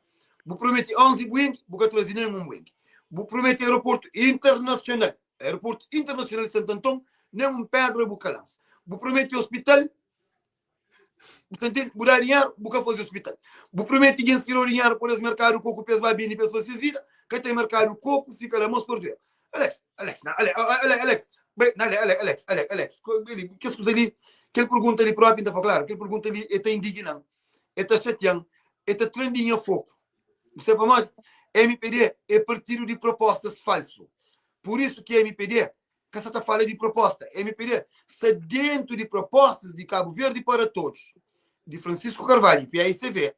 Bu promete 11 Boeing, bu ka traze nen un Boeing. Bu promete aeroportu internasional, aeroportu internasional di Santo Anton, nen un pedra bu ka lansa. Bu promete hospital, Bu ta ntende? Bu da dinheru, bu ka faze ospital. Bu promete gentis ki dau dinheru pa da-s merkadu koku pa es ba bende pa es faze ses vida, ka ten merkadu koku, fika la mos perdueru. Alex, Alex, na, Ale, Ale, Alex, bai, na, Ale, Ale, Alex, Ale, Alex, kes kuza li, kel pergunta li propi, N ta fla klaru, kel pergunta li e ta indigna-m, e ta xatia-m, e ta tra-m di nha foku. Bu sabe pamodi? Mpd é partidu di propostas falsu. Pur isu ki mpd ka sa ta fala di proposta. Mpd sta dentu di propostas di Cabo Verde para Todos, di Francisco Carvalho, PAICV.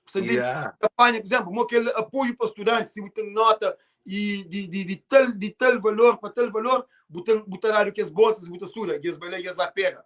Sta dentu Yeah. campanha, por exemplo, mo kel apoio pa studantes, si bu ten nota e di, di, di tal di tal valor pa tal valor, bu ten bu ta dadu kes bolsas, bu ta studa, djes bai la, djes ba pega.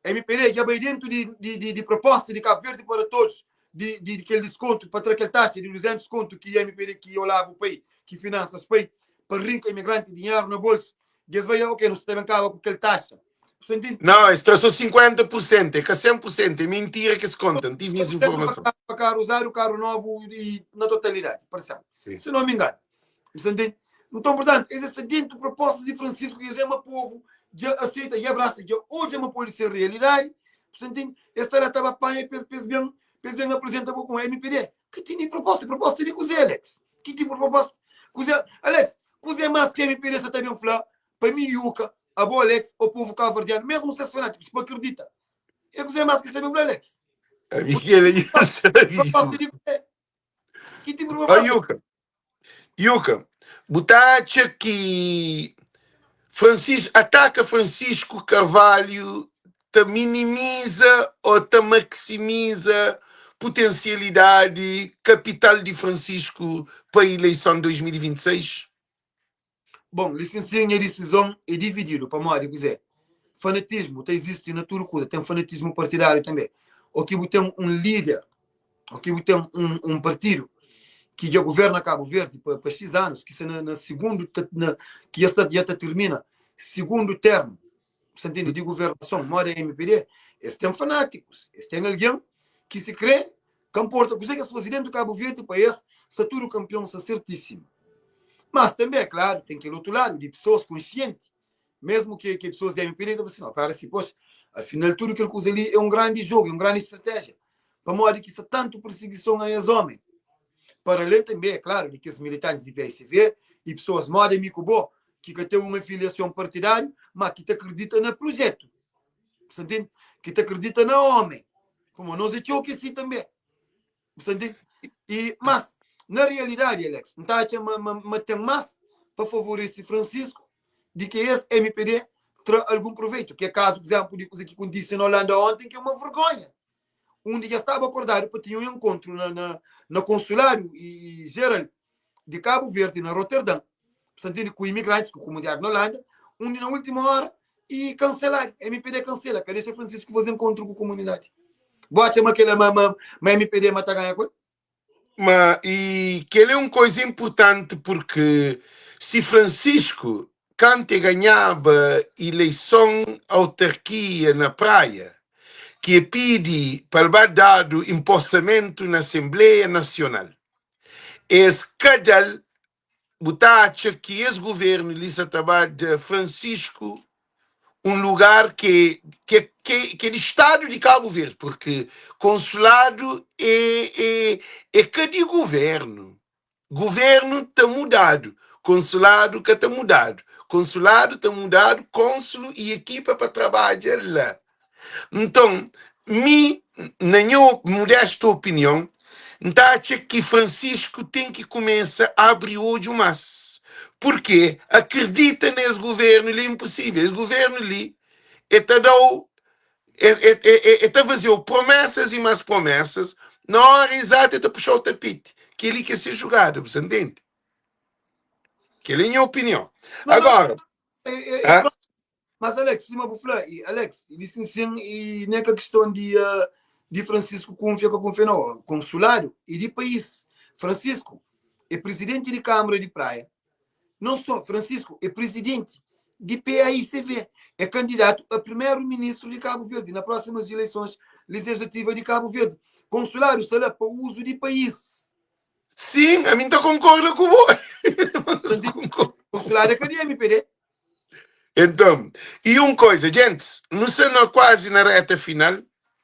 Mpd dja bai dentu di, di, di, di proposta di Cabo Verde para Todos, di, di, di kel diskontu pa tra kel taxa di 200 kontu ki mpd ki Olavo pai, ki finansas pai, pa rinka imigranti dinheru na bolsu. Djes bai, ok, nu sta ben kaba ku kel taxa. Bu sta ntende? Não, es tra só 50%, é ka 100%, é mentira ki es konta, N tive es informason. Pa karu uzadu, karu novu e na totalidade, parse-m, se não me engano. Bu sta ntende? Nton, portantu, es sta dentu propostas di Francisco ki es é ma povu dja aseita, dja abrasa, dja odja ma pode ser realidadi. Bu sta ntende? Es sta la ta ba panha pa es ben, pa es ben apresenta bo ku mpd. Ka tene proposta. Proposta di kuzê, Alex? Ki tipu di proposta? Kuzê, Alex, kuzê más ki mpd sa ta ben fla pa mi, Yuka, abo, Alex, ô povu kabuverdianu, mesmu ses fanátikus, pa akredita? É kuzê más ki es ta ben fla, Alex? Ami kel-la dja sabe, Proposta Yuka. di kuzê? Ki tipu di Ó, proposta? Yuka, Yuka, bu ta atxa ki Francisco, ataka Francisco Carvalho ta minimiza ou ta maximiza potencialidade capital di Francisco pa eleição 2026? Bon, lisensia nha disizon é divididu pamodi kuzê? Fanatismu ta izisti na tudu kuza, ten fanatismu partidáriu tanbê. Ô ki bu ten un líder, ô ki bu ten un, un partidu. ki dja governa Cabo Verde pa, pa X anos, ki sta na, na segundo, na, ki dja sta, dja ta termina segundo termo, sa ntende, di governason, moda MPD, es ten fanáticos, es ten algen ki se kre, ka nporta kuzê ki es faze dentu Cabo Verde, pa es sta tudu kanpion, sta sertíssimo. Mas tanbe, é klaru, ten kel otu ladu di pesoas konsienti, mesmu ki ki pesoas di MPD ta fla si, no, para si, poxa, afinal tudu kel kuza li é un grandi jogu, é un grandi stratéjia. Pamodi ki sta tantu pirsigison a es omi? Para alén tanbe, é klaru, di kes militantis di PICV i pesoas moda mi ku bo, ki ka ten un afiliason partidáriu, má ki ta kridita na prujetu. Bu sta ntende? Ki ta kridita na omi. Pamodi nos é txeu ki é si tanbe. Bu sta ntende? I, mas, na realidadi, Alex, N ta atxa ma, ma, ma ten más pa favorese Francisco di ki es MPD tra algun proveitu. Ki é kazu, por exemplu, di kuza ki kontise na Holanda onten, ki é uma vergonha. Undi dja staba akordadu pa tinha un enkontru na, na, na konsuladu i, i jeral di Kabu Verdi na Rotterdam, bu sta ntende, ku imigrantis, ku komunidadi na Holanda, undi na ultima ora i kanseladu. MPD kansela, ka dexa Francisco faze enkontru ku komunidadi. Bu atxa ma kela ma, ma, ma MPD ma ta ganha ku el? Ma i kel é un koza inpurtanti purki si Francisco kantu e ganhaba ileison autarkia na Praia ki e pidi pa el ba dadu inposamentu na Asenbleia Nasional es ka da-l bu ta atxa ki es guvernu li sa ta ba da Francisco un lugar ke ke ke ke di Stadu di Kabu Verdi, purki konsuladu e e e ka di guvernu. Guvernu ta mudadu, konsuladu ka ta mudadu. Konsuladu ta mudadu konsulu i ekipa pa trabadja la. Nton, mi, na nha modestu opinion, N ta atxa ki Francisco ten ki kumesa abri odju mas, purke akredita na es guvernu li é inposivel. Es guvernu li e ta da-u, e, e, e, e ta faze-u promesas i mas promesas, na ora izata e ta puxa-u tapeti. Kel-li ki é se jugada, bu sa ntende? Kel-li é nha opinion. Não, não, Agora, é, é, é ah, Mas Alex, sima bu fla, i Alex, li sin sin i nen ka kiston di uh, di Francisco kunfia ka kunfia no, konsuladu i di país. Francisco é presidenti di Câmara di Praia. Não só, Francisco é presidenti di PAICV, é candidato a primeiro-ministro de Cabo Verde na próximas eleições legislativas de Cabo Verde. Consulado está lá para uso de país. Sim, a mim ta concorda ku bo. Consulado é ka di MPD. Então, e un coisa, gentes, nu sta na quase na reta final,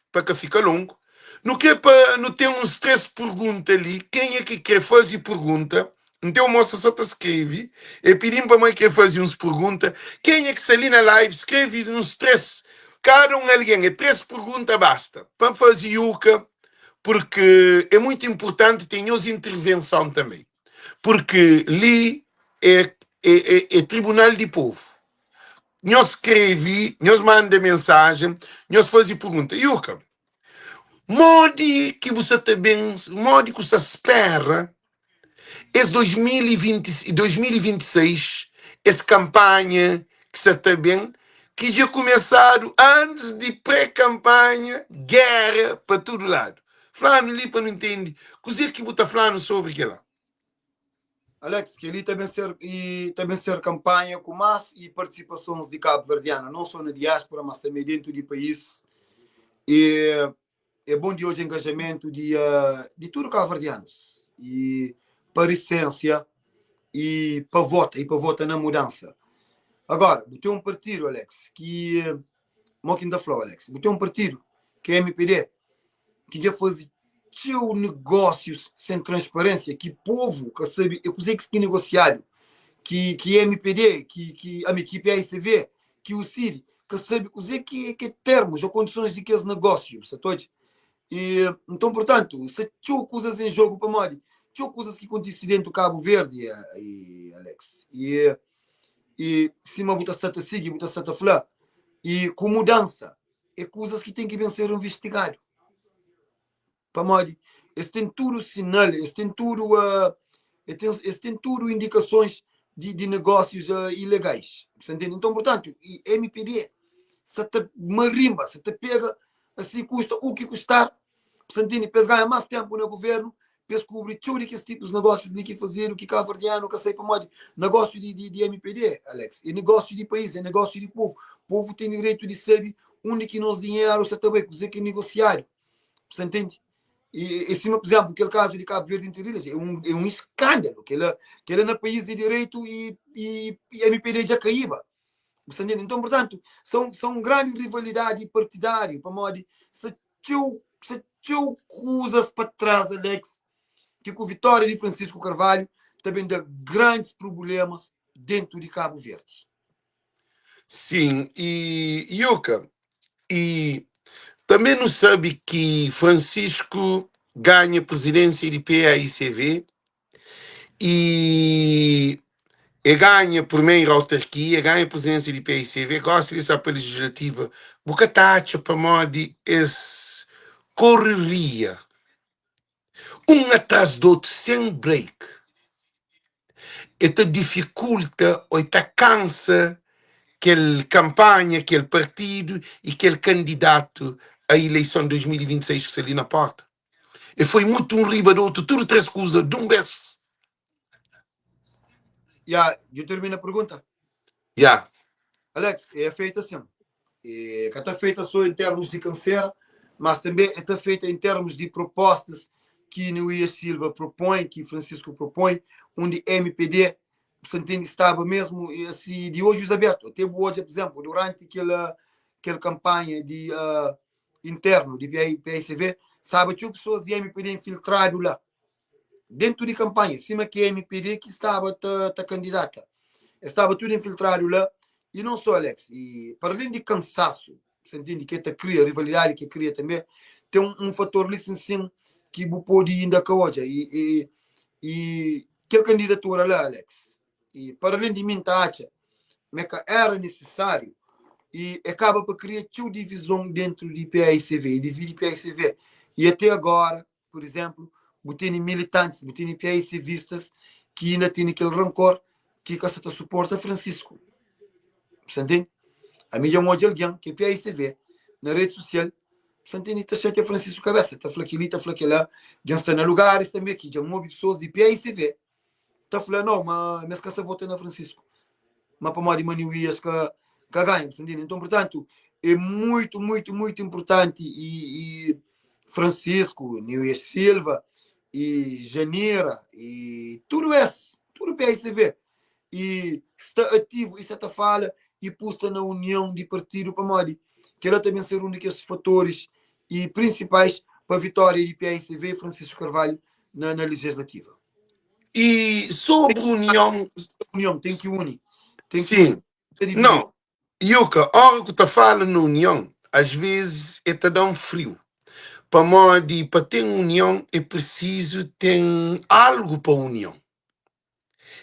pa ka fika longo. Nu kre pa nu ten uns 3 pergunta li, kenha ki kre faze pergunta, N ten un moça só ta skreve, e pidi-m pa ma kre faze uns pergunta, kenha ki sta li na live, skreve uns 3, kada un algen, é 3 pergunta basta, pa faze Yuka, porque é muito importante ten nhos intervenson também. Porque li é, é, é, é tribunal di povo. Nhos skreve, nhos manda mensagem, nhos faze pergunta. Yuka, modi ki bu sa ta ben, modi ku sa spera es 2020, 2026, es kampanha ki sa ta ben, ki dja kumesadu antis di pré-kampanha, gera pa tudu ladu. Fla-nu li pa nu ntende kuzê ki bu ta fla-nu sobri kel-la. Alex, kel-li ta ben ser e ta ben ser kanpanha ku más e partisipasons di kabuverdianu, non só na diáspora, mas tanbê dentu di país. E é bon di odja engajamentu di di tudu kabuverdianus e parisensia e pa vota e pa vota na mudansa. Agora, bu ten un partidu, Alex, ki Mo ki N ta fla-u, Alex, bu ten un partidu, ki é mpd, ki dja faze txeu negósius sen transparênsia, ki povu ka sabe é kuzê ki sta negosiadu, ki ki mpd, ki ki ami ki paicv, ki UCID, ka sabe kuzê ki ki é termus ô kondisons di kes negósiu, bu sa ta odja? E, nton, purtantu, sta txeu kuzas en jogu pamodi txeu kuzas ki kontise dentu Kabu Verdi, e, Alex. E, e sima bu ta sta ta sigi, bu ta sta ta fla, e ku mudansa, é kuzas ki ten ki ben ser investigadu. Pamodi es ten tudu sinal, es ten tudu, uh, es ten tudu indikasons di, di negósius uh, ilegais. Você entende? Então, portanto, MPD sa ta marimba, sa ta pega, assim custa o que custar, você entende? Pa es ganha mais tempo no governo, pa es kubri txeu di kes tipus negósius li ki fazedu ki kabuverdianu ka sai pamodi negósiu di di di MPD, Alex, é negósiu di país, é negósiu di povu. Povu ten direitu di sabe undi ki nos dinheru sa ta bai, kuzê ki é negosiadu. Bu sta ntende? E, e sima, por exemplo, kel kazu di Cabo Verde Inter-Ilhas, é um, é um escândalo. Kela, kela na país de direito e, e, e MPD já caíba. Bu sta ntende? Então, portanto, são, são grandes rivalidade partidário, pamodi sa txeu, sa txeu kuzas pa trás, Alex, ki ku vitória di Francisco Carvalho ta ben da grandes problemas dentro de Cabo Verde. Sim, e Yuka, e também nu sabe ki Francisco ganha presidência di PAICV e e ganha primeira autarquia, ganha presidência di PAICV, gosta di sa pa legislativa, bu ka ta atxa pamodi es correria un atrás di outro sem break e ta difikulta ô e ta kansa kel kanpanha, kel partidu i kel kandidatu a ileison 2026 ki sta li na porta. E foi mutu un riba di otu, tudu 3 kuza dun bes. Ya, dja termina pergunta? Ya. Alex, é feita assim. É, ka ta feita só em termos de cansera, mas também é ta feita em termos de propostas que Neuias Silva propõe, que Francisco propõe, onde MPD, você entende, estava mesmo assim, de olhos abertos. Até hoje, por exemplo, durante aquela, aquela campanha de uh, interno de PICV, sabe, tinha pessoas de MPD infiltrado lá, dentro de campanha, cima que MPD que estava ta, ta candidata. Estava tudo infiltrado lá, e não só, Alex, e para além de cansaço, você entende, que ta cria, rivalidade que cria também, tem um, um fator ali sim, sim, que bu pode ainda ka odja. E, e, e aquela candidatura lá, Alex, e para além de mim ta atxa, me ka era necessário e acaba para criar txeu divisão dentro de PAICV e divide PAICV. E até agora, por exemplo, bu tene militantes, bu tene PAICVistas que ainda tene aquele rancor que ka sa ta suporta Francisco. Você entende? A mim já odja alguém que é PAICV na rede social, você entende? Ta chatea Francisco cabeça, ta fla aquele, ta fla aquela, já está na lugares também que já ouve pessoas de PAICV ta fla não, ma mes ka sa vota na Francisco. Ma pamodi ma Neuias ka ka ganha, você entende? Então, portanto, é muito, muito, muito importante e, e Francisco, Neuias Silva e Janira e tudo esse, tudo PSV e está ativo e está fala e pusta na união de partido pamodi que ela também ser um daqueles fatores e principais para a vitória de PSV e Francisco Carvalho na, na legislativa. E sobre união. União, tem que unir. Tem que Sim. unir. Não. Yuka, ora que ta fala na união, às vezes é ta dá um frio. Pamodi pa ter união é preciso ter algo pa união.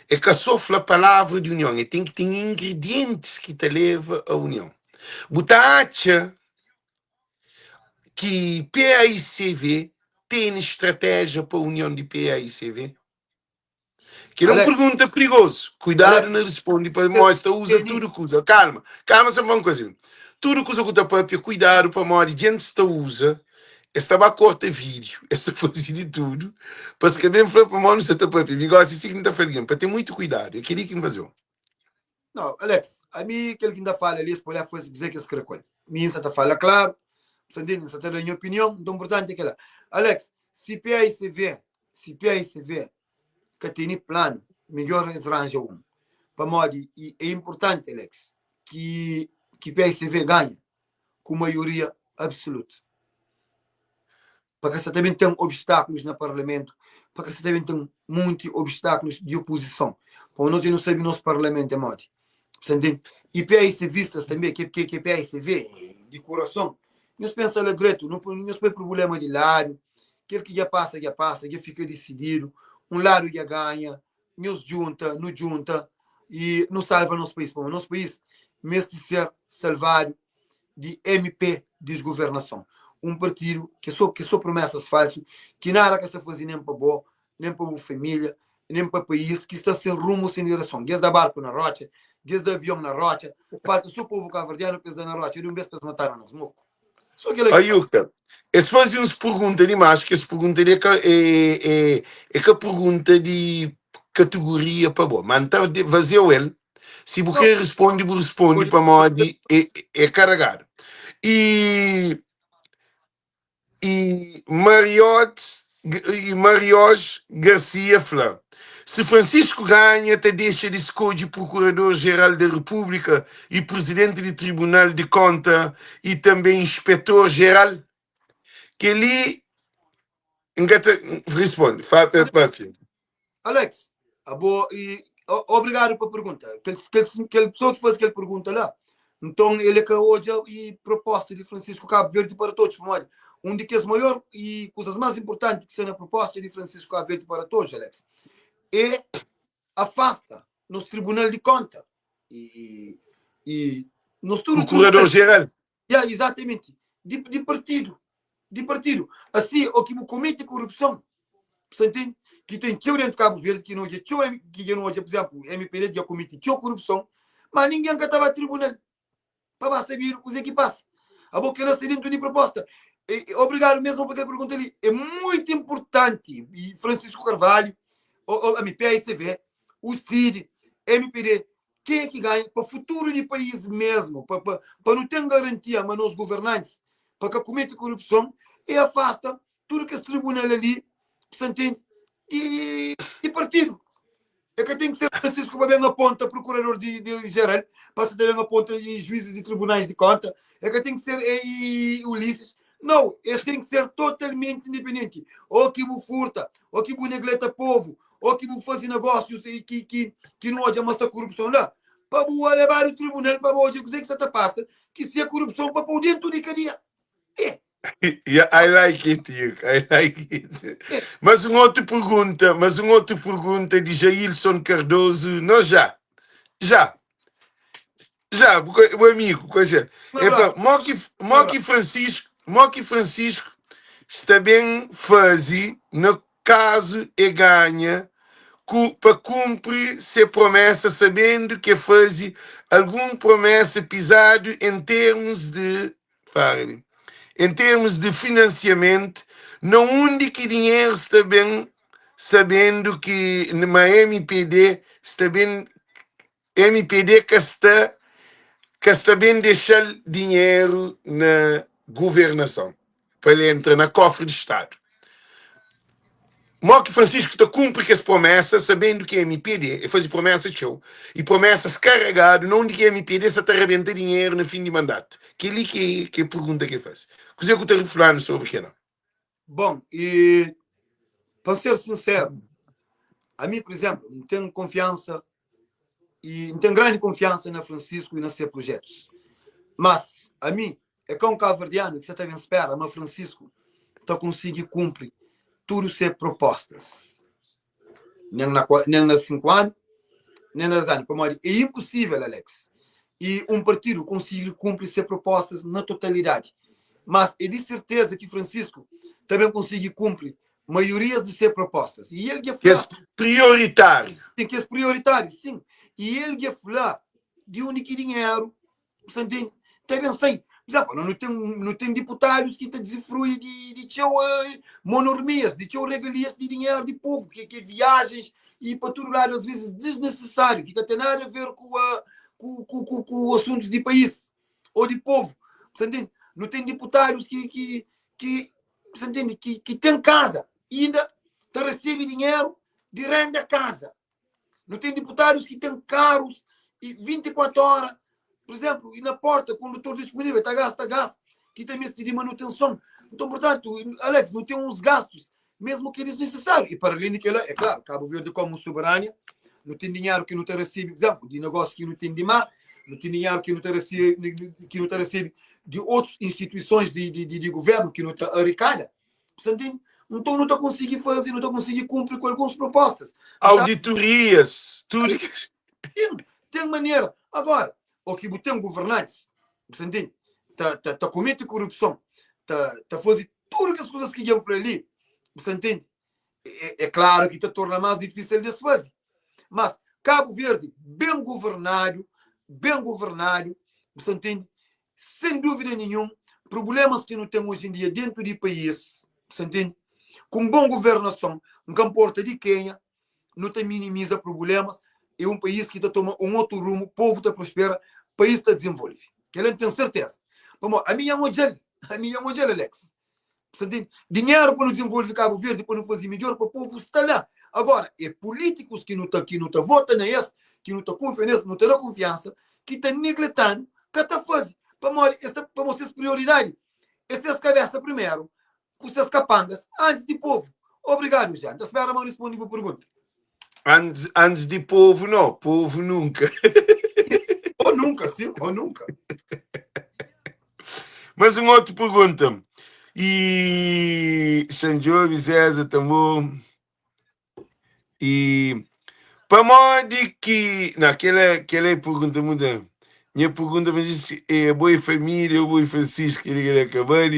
É ka só fla palavra de união, é tem que ter ingredientes que te leva a união. Bu ta atxa ki PAICV tem estratégia pa união de PAICV? Que é uma pergunta perigoso. Cuidado Alex, na responde para mostra usa tudo coisa. Calma, calma só uma coisa. Tudo coisa que tá papia, cuidado para modi gente está usa. Esta vai corta vídeo, esta faz de tudo. Para se bem foi para modi você tá papia. Me gosta assim que não tá falando, para ter muito cuidado. Eu queria que me fazer. Não, Alex, a mim aquele que ainda fala ali, se pode fazer dizer que esse caracol. Mim está fala claro, você entende? Está dando minha opinião, então importante é que lá. Alex, se PAICV, se PAICV que tem plano, melhor eles arranjam um. Para modi, e é importante, Alex, que que PAICV ganha com maioria absoluta. Porque você também tem obstáculos no parlamento, porque você também tem muitos obstáculos de oposição. Porque nós não sabemos nosso parlamento é modi. Você entende? E PAICVistas também, que que que PAICV de coração. Nós pensa lá direito, não nós põe problema de lado, aquele que já passa, já passa, já fica decidido. Um lado já ganha, nos junta, nos junta e nos salva nosso país. Porque nosso país merece ser salvado de MP desgovernação. Um partido que só promessas falsas, que nada que se fazer nem para boa, nem para a família, nem para o país, que está sem rumo, sem direção. Desde a barco na rocha, desde avião na rocha, falta só o povo cabo-verdiano que está na rocha, de um vez para se matar nos moco. Só kel-la ki fala. Ayuka, es faze uns pergunta dimás, kes pergunta li é ka, é, é, é ka pergunta di kategoria pa bo, ma N ta vazia-u el, si bu Não, kre responde, bu responde pode, pamodi é, é karagadu. E E Mariots e Marios Garcia fla, Se Francisco ganha, ta dexa di skodje Procurador Geral da República e Presidente di Tribunal di Conta e tambe Inspetor Geral? Kel-li N ka ta responde. Papia. Alex, abo e obrigadu pa pergunta. Kel, kel, kel pessoa ki faze kel pergunta la, nton el é ka odja e proposta di Francisco Cabo Verde para Todos, pamodi un di kes maior e kuzas más importanti ki sta na proposta di Francisco Cabo Verde para Todos, Alex, é afasta nos Tribunal di Conta e, e nos tudu tribunal. Procurador Geral. Ya, exatamente. Di, di partidu. Di partidu. Asi, o ki bu komete korupson, bu ntende? Ki ten txeu dentu Kabu Verdi ki no odja txeu, ki dja no odja, por exemplu, MPD dja komete txeu korupson, ma ningen ka ta ba tribunal pa ba sabidu kuze ki pasa. Abo kela sta dentu di proposta. E, e, obrigadu mesmu pa kel pergunta li. É muito importanti. E Francisco Carvalho, o, o, ami, PAICV, o CID, MPD, Kenha ki ganha pa futuru di país mesmu, pa pa pa nu ten garantia ma nos governantis pa ka kumete korupson e afasta tudu kes tribunal ali, bu sa ntende, di di partidu. E ka ten ki ser Francisco pa ben aponta prokurador di di jeral, pa sa ta ben aponta juizis di tribunais di konta, e ka ten ki ser e Ulisses, nau, es ten ki ser totalmenti independenti. O ki bu furta, o ki bu negleta povu, ô ki bu faze negósius i ki, ki, ki nu odja ma sta korupson la, pa bu lebadu tribunal pa bu odja kuzê ki sta ta pasa, ki si é korupson pa pô-u dentu di kadia. É. Yeah, I like it, Yuka. I like it. É. Mas um outro pergunta, mas um outro pergunta de Jailson Cardoso. Nós já, já, já, o amigo, coisa. Um Ele fala, abraço. Moki, Um Moki abraço. Francisco, Moki Francisco está bem faze na caso e ganha ku, pa kunpri se promesa sabendu ke faze algun promesa pizadu en termus di fala en termus di finansiamentu na undi ki dinheru sta ben sabendu ki ma MPD sta ben MPD ka sta ka sta ben dexa-l dinheru na guvernason pa el entra na kofri di stadu. Mo ki Francisco ta kunpri kes promesa sabendu ki MPD e faze promesa txeu i promesas karregadu na undi ki MPD sa ta rabenta dinheru na fin di mandatu? Kel-li ki ki é pergunta ki el faze. Kuzê ku ta fla-nu sobri kel-la? Bon, i pa N ser sinseru, ami, pur izénplu, N ten konfiansa i N ten grandi konfiansa na Francisco i na se projetus. Mas ami é ka un kabuverdianu ki sa ta ben spera ma Francisco ta konsigi kunpri tudu se propostas, nen na nen na 5 anu, nen na 10 anu, pamodi é inposível, Alex, i un partidu konsigi kunpri se propostas na totalidadi. Mas é di serteza ki Francisco ta ben konsigi kunpri maiorias di se propostas. I el dja fla. Kes prioritáriu. Sim, kes prioritáriu, sim. I el dja fla di undi ki dinheru, bu sta ntende, ta ben sai. Por exemplo, nu ten, nu ten diputadus ki ta dizifrui di, di txeu eh, monormias, di txeu regalias di dinheru di povu, ki, ki é viagens e pa tudu ladu, às vezes desnecessário, ki ka ten nada a ver ku, a, ku, ku, ku, ku assuntos di país ou di povu. Bu sta ntende? Nu ten diputadus ki, ki, ki Bu sta ntende? Ki, ki ten kaza i inda ta resebe dinheru di renda kaza. Nu ten diputadus ki ten karus i 24 ora, por exemplo, i na porta, kondutor disponível, ta gasta gas ki ta meste di manutenson. Nton, portantu, Alex, nu ten uns gastus mesmu ki é desnecessário. E para além di kela, é klaru, Cabo Verde como soberania, nu ten dinheru ki nu ta resebe, por exemplo, di negócio ki nu ten di mar, nu ten dinheru ki nu ta resebe, ki nu ta resebe di otus instituisons di, di, di, di governu ki nu ta arikada. Bu sta ntende? Nton nu ta konsigi faze, nu ta konsigi kunpri ku alguns propostas. Auditorias, tudu ki. Ten, ten manera. Agora, o ki bu ten governantis, bu sta ntende? Ta, ta, ta komete korupson, ta, ta faze tudu kes kuzas ki dja N fla li, bu sta ntende? É, é klaru ki ta torna más difísil di es faze. Mas Kabu Verdi, ben governadu, ben governadu, bu sta ntende? Sen dúvida ninhun, Prublémas ki nu ten oji en dia déntu di país, sa ntende? Ku un bon governason, N ka nporta di kenha, nu ta minimiza prublémas e un país ki ta toma un otu rumu, povu ta prospera, país ta dizenvolve. Kel-la N ten serteza. Pamodi ami dja N odja-l, ami dja N odja-l, Alex. Sa ntende? Dinheru pa nu dizenvolve Kabu Verdi, pa nu faze midjór pa povu sta la. Agora, é pulítikus ki nu ta ki nu ta vota na es, ki nu ta kunfia na es, nu ta da kunfiansa, ki ta negleta-nu, ka ta faze. Pamodi es ta pamodi ses prioridadi é ses kabésa primeru, ku ses kapangas, antis di povu. Obrigadu, Jean. N ta spera ma N risponde bu pergunta. Antis, antis di povu, no. Povu nunka. Ou nunka, sim, ou nunka. Mas un otu pergunta. E Xanjobi, Zeza, Tambor. E pamodi ki. Não, aquela, aquela é pergunta muito. Minha pergunta mas é bo é família ou bo é Francisco ele quer acabar.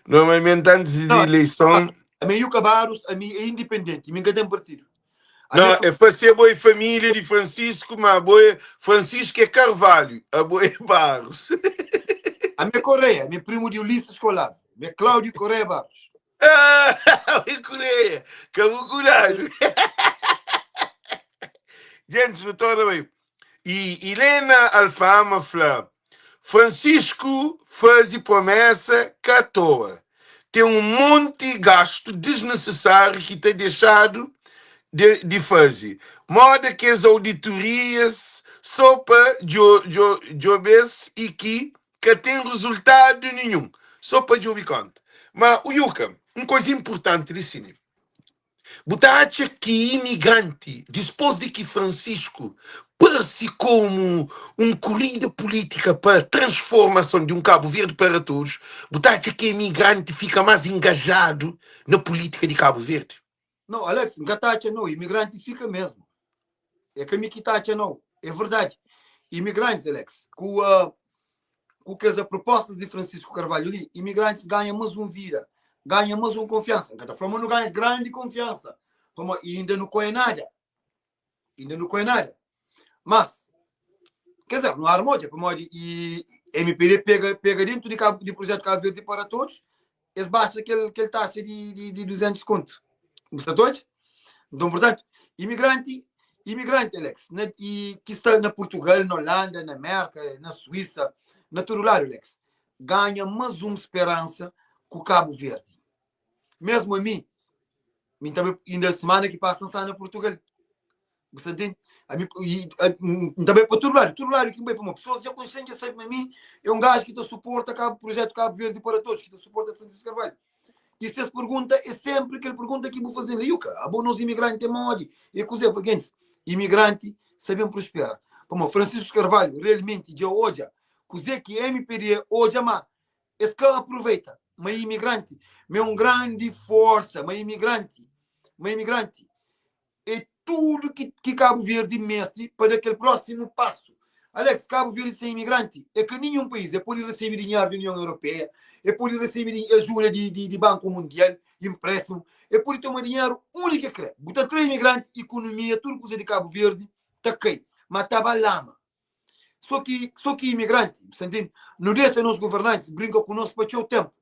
Normalmente antes de Não, eleição. ami é Yuka Barros, ami é independente, mi ka ten partido. Ami Não, é é para ser boa família de Francisco, mas boa Francisco é Carvalho, a boa é Barros. Ami é Correia, ami é primo de Ulisses Colavo, ami é Cláudio Correia Barros. Ah, é Correia, cabuculado. Gente, não torna bem. E Helena Alfama fla, Francisco faze promessa ka à toa. Tem um monte gasto desnecessário ki ta dexadu de, di faze. Moda kes auditorias só pa djobes e ki ka ten resultado nenhum. Só pa djobe conta. Ma, o Yuka, um coisa importante li sim. Bu ta atxa ki imigranti, dispôs di ki Francisco parse komu un kurida pulítika pa transformason di un Kabu Verdi para todos, bu ta atxa ki imigranti fika más engajadu na pulítika di Kabu Verdi? Nau, Alex, N ka ta atxa nau. Imigranti fika mesmu. É ka mi ki ta atxa nau. É verdadi. Imigrantis, Alex, ku ku kes propostas di Francisco Carvalho li, imigrantis ganha mas un vida, ganha mas un konfiansa. N ka ta fla ma nu ganha grandi konfiansa, pamodi inda nu ka é nada. Inda nu ka é nada. Mas, quer dizer, nu arma odja, pamodi i MPD pega, pega dentro di, Cabo, di projeto Cabo Verde para Todos, es baixa kel, kel taxa di, di, di 200 conto. Bu sta ta odja? Então, portanto, imigrante, imigrante, Alex, na, e, que está na Portugal, na Holanda, na América, na Suíça, na todo lado, Alex, ganha mais uma esperança com Cabo Verde. Mesmo a mim, mim também, ainda semana que passa, está na Portugal. Bu sta ntende? Ami, i, a, N ta bai pa tudu ladu, tudu ladu ki N bai, pamodi pesoas dja konxe-m, dja sabe ma mi é un gaju ki ta suporta Cabo, projetu Cabo Verde para Todos, ki ta suporta Francisco Carvalho. I ses pergunta é sénpri kel pergunta ki bu faze-m li, Yuka, abo nos imigranti é modi? É kuzê? Pa gentis imigranti sa ben prospera. Pamodi Francisco Carvalho realmenti dja odja kuzê ki MPD odja, ma es ka aproveita. Ma imigranti ma é un grandi forsa, ma imigranti, ma imigranti é tudu ki, ki Kabu Verdi meste pa da kel prósimu pasu. Alex, Kabu Verdi sen imigranti é ka ninhun país. É pode resebe dinheru di Union Europeia, é pode resebe ajuda di, di, di Banku Mundial, empréstimu, é pode toma dinheru undi ki é kre. Bu ta tra imigranti, ikonomia, tudu kuza di Kabu Verdi ta kai, ma ta ba lama. Só ki, só ki imigranti, bu sta ntende? Nu dexa nos governantis brinka ku nos pa txeu ténpu.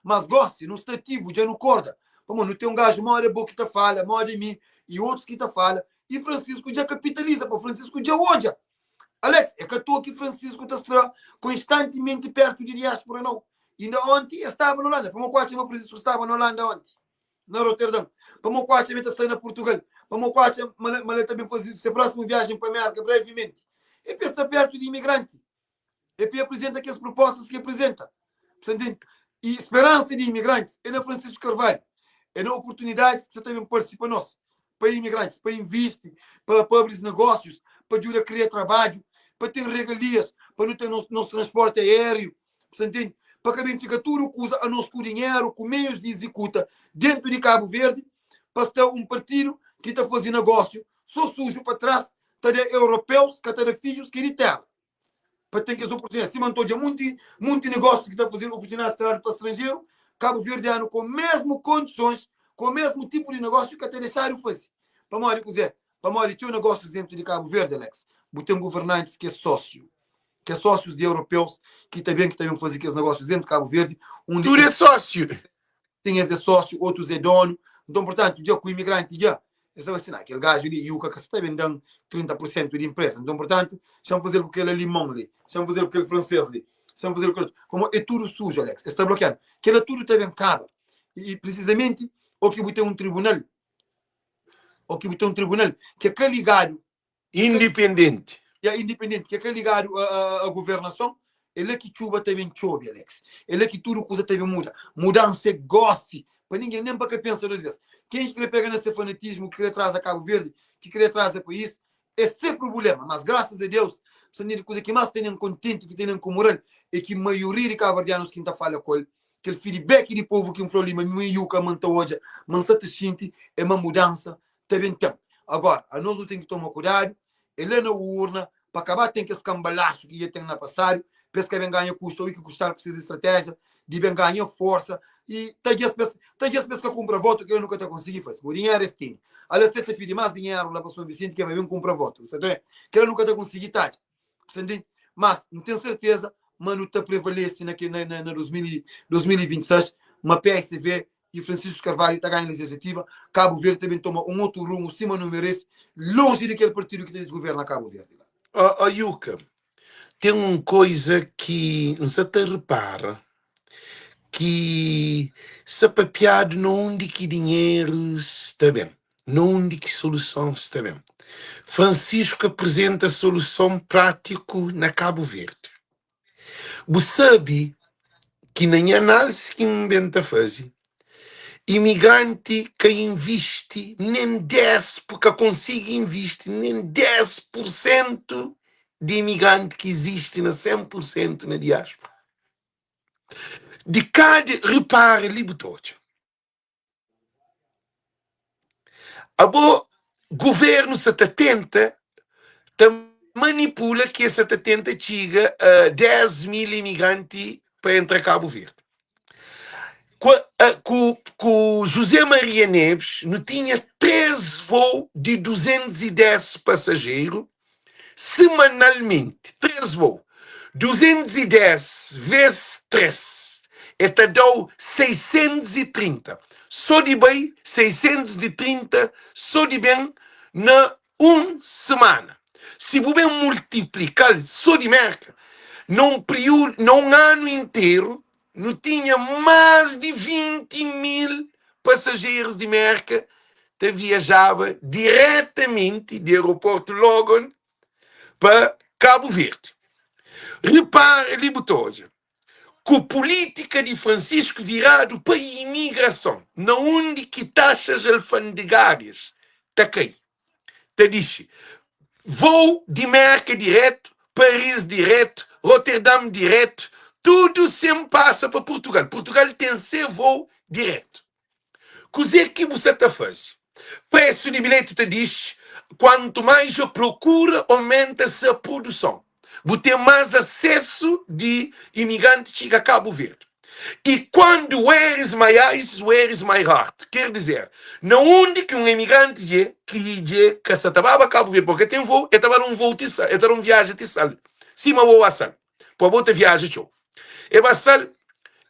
Mas gósi, nu sta ativu, dja nu korda. Pamodi nu ten un gaju móda bo ki ta fala, móda mi i otus ki ta fala, i Francisco dja kapitaliza, pa Francisco dja odja. Alex, é ka toa ki Francisco ta sta konstantimenti pertu di diáspora, nau. Inda onti e staba na Holanda. Pamodi ku atxa ma Francisco staba na Holanda onti? Na Roterdã. Pamodi ku atxa ma el ta sta na Portugal? Pamodi ku atxa ma el ta ben faze se prósimu viajen pa Mérka brevimenti? É pa e sta pertu di imigranti. É pa e aprizenta kes propostas ki e aprizenta. Bu ntende? I speransa di imigrantis é na Francisco Carvalho. É na oportunidadis ki sa ta ben parse pa nos, pa imigrantis, pa invisti, pa pa abris negósius, pa djuda kria trabadju, pa ten regalias, pa nu ten nos, nos transporti aériu. Bu sta ntende? Pa ka ben fika tudu kuza anos ku dinheru, ku meius di izikuta dentu di Kabu Verdi, pa sta un partidu ki ta faze negósiu so suju pa tras, ta da europeus, ka ta da fidjus ki é di tera. Pa ten kes oportunidadi. Sima N ta odja munti, munti negósius ki ta fazedu oportunidadis ta dadu pa stranjeru, kabuverdianu ku mesmu kondisons, ku mesmu tipu di negósiu ka ta dexadu faze. Pamodi kuzê? Pamodi txeu negósius dentu di Kabu Verdi, Alex, bu ten governantis ki é sósiu. Kes sósius di europeus ki ta ben ki ta ben faze kes negósius dentu Kabu Verdi, undi Tudu é sósiu. Sin, es é sósiu, otus é donu. Nton, purtantu, dja ku imigranti dja, es ta fla sin, kel gaju li, Yuka, ka sa ta ben da-m 30 pur sentu di inpresa. Nton, purtantu, xa-m faze-l ku kel alimon li, xa-m faze-l ku kel fransês li, xa-m faze-l ku kel otu. Pamodi é tudu suju, Alex. Es ta blokia-nu. Kel-la tudu ta ben kaba. I, prisizamenti, ô ki bu ten un tribunal, ô ki bu ten un tribunal ki é ka ligadu Independenti. Ya, independenti, ki é ka ligadu a governason, é la ki txuba ta ben txobe, Alex. É la ki tudu kuza ta ben muda. Mudansa é gósi, pa ningen, nen pa ka pensa dos bes. Ken ki kre pega na se fanatismu, ki kre atraza Kabu Verdi, ki kre atraza país, é se prubulema. Mas, grasas a Deus, sa di kuza ki mas tenen kontenti, ki tenen ku mural, é ki maioria di kabuverdianus ki N ta fala ku el, kel feedback di povu ki N fla-u li ma mi Yuka, ma N ta odja, ma N sa ta xinti, é ma mudansa ta ben ten. Agora, anos nu ten ki toma kudadu, é la na urna, pa ka ba ten kes kambalaxu ki dja ten na pasadu, pa es ka ben ganha kusta ui ki kustadu ku ses estratéjia di ben ganha forsa i ta dja-s pa es, ta dja-s pa es ka kunpra votu, kel-la nu ka ta konsigi faze. Pamodi dinheru es tene. Ala es ta pidi más dinheru la pa Son Visenti ki é pa ben kunpra votu. Bu sa ta Kel-la nu ka ta konsigi tadja. Bu sa ntende? Mas, N ten serteza ma nu ta prevalese na na na na 2026, ma psv i Francisco Carvalho ta ganha legislativa, Cabo Verde ta ben toma un otu rumu sima nu merese, lonji di kel partidu ki ta disgoverna Cabo Verde la. Ó ó Yuka, ten un koiza ki N sa ta repara ki sta papiadu na undi ki dinheru sta ben, na undi ki soluson sta ben. Francisco aprizenta soluson pratiku na Cabo Verde. Bu sabe ki na nha análise ki N ben ta faze, imigranti ka invisti nen 10 pu ka konsigi invisti nen 10 pur sentu di imigranti ki izisti na 100 pur sentu na diáspora. Di kada ripara li bu ta odja. Abo governo sa ta tenta ta manipula ki es sa ta tenta txiga a 10 mil imigranti pa entra Cabo Verde. Ku, a, ku, ku José Maria Neves nu tinha 3 voo di 210 passageiro semanalmente, 3 voo, 210 ves 3, e ta dau 630, so di bai, 630 so di ben na un semana. Si bu ben multiplikal so di Merka, na un periudu, na un anu interu, nu tinha mas di 20 mil pasajerus di Merka ta viajaba diretamenti di aeroportu Logan pa Kabu Verdi. Ripara li bu ta odja ku pulítika di Francisco viradu pa imigrason, na undi ki taxas alfandegárias ta kai, ta dixi. Vou di Merka diretu, Paris diretu, Roterdam diretu, tudu sen pasa pa Purtugal. Purtugal ten se vou diretu. Kuzê ki bu sa ta faze? Presu di bilheti ta dixi, kuantu mais a prokura, aumenta-se a produson. Bu ten más asesu di imigranti txiga Kabu Verdi. I kuandu where is my eyes, where is my heart? Ker dizer, na undi ki un imigranti dje ki dje ka sa ta baba Kabu Verdi, purki ten vou, e ta ba da un vou ti sal, e ta da un viaja ti sal, sima vou a sal, pa bo ta viaja txeu. E ba sal,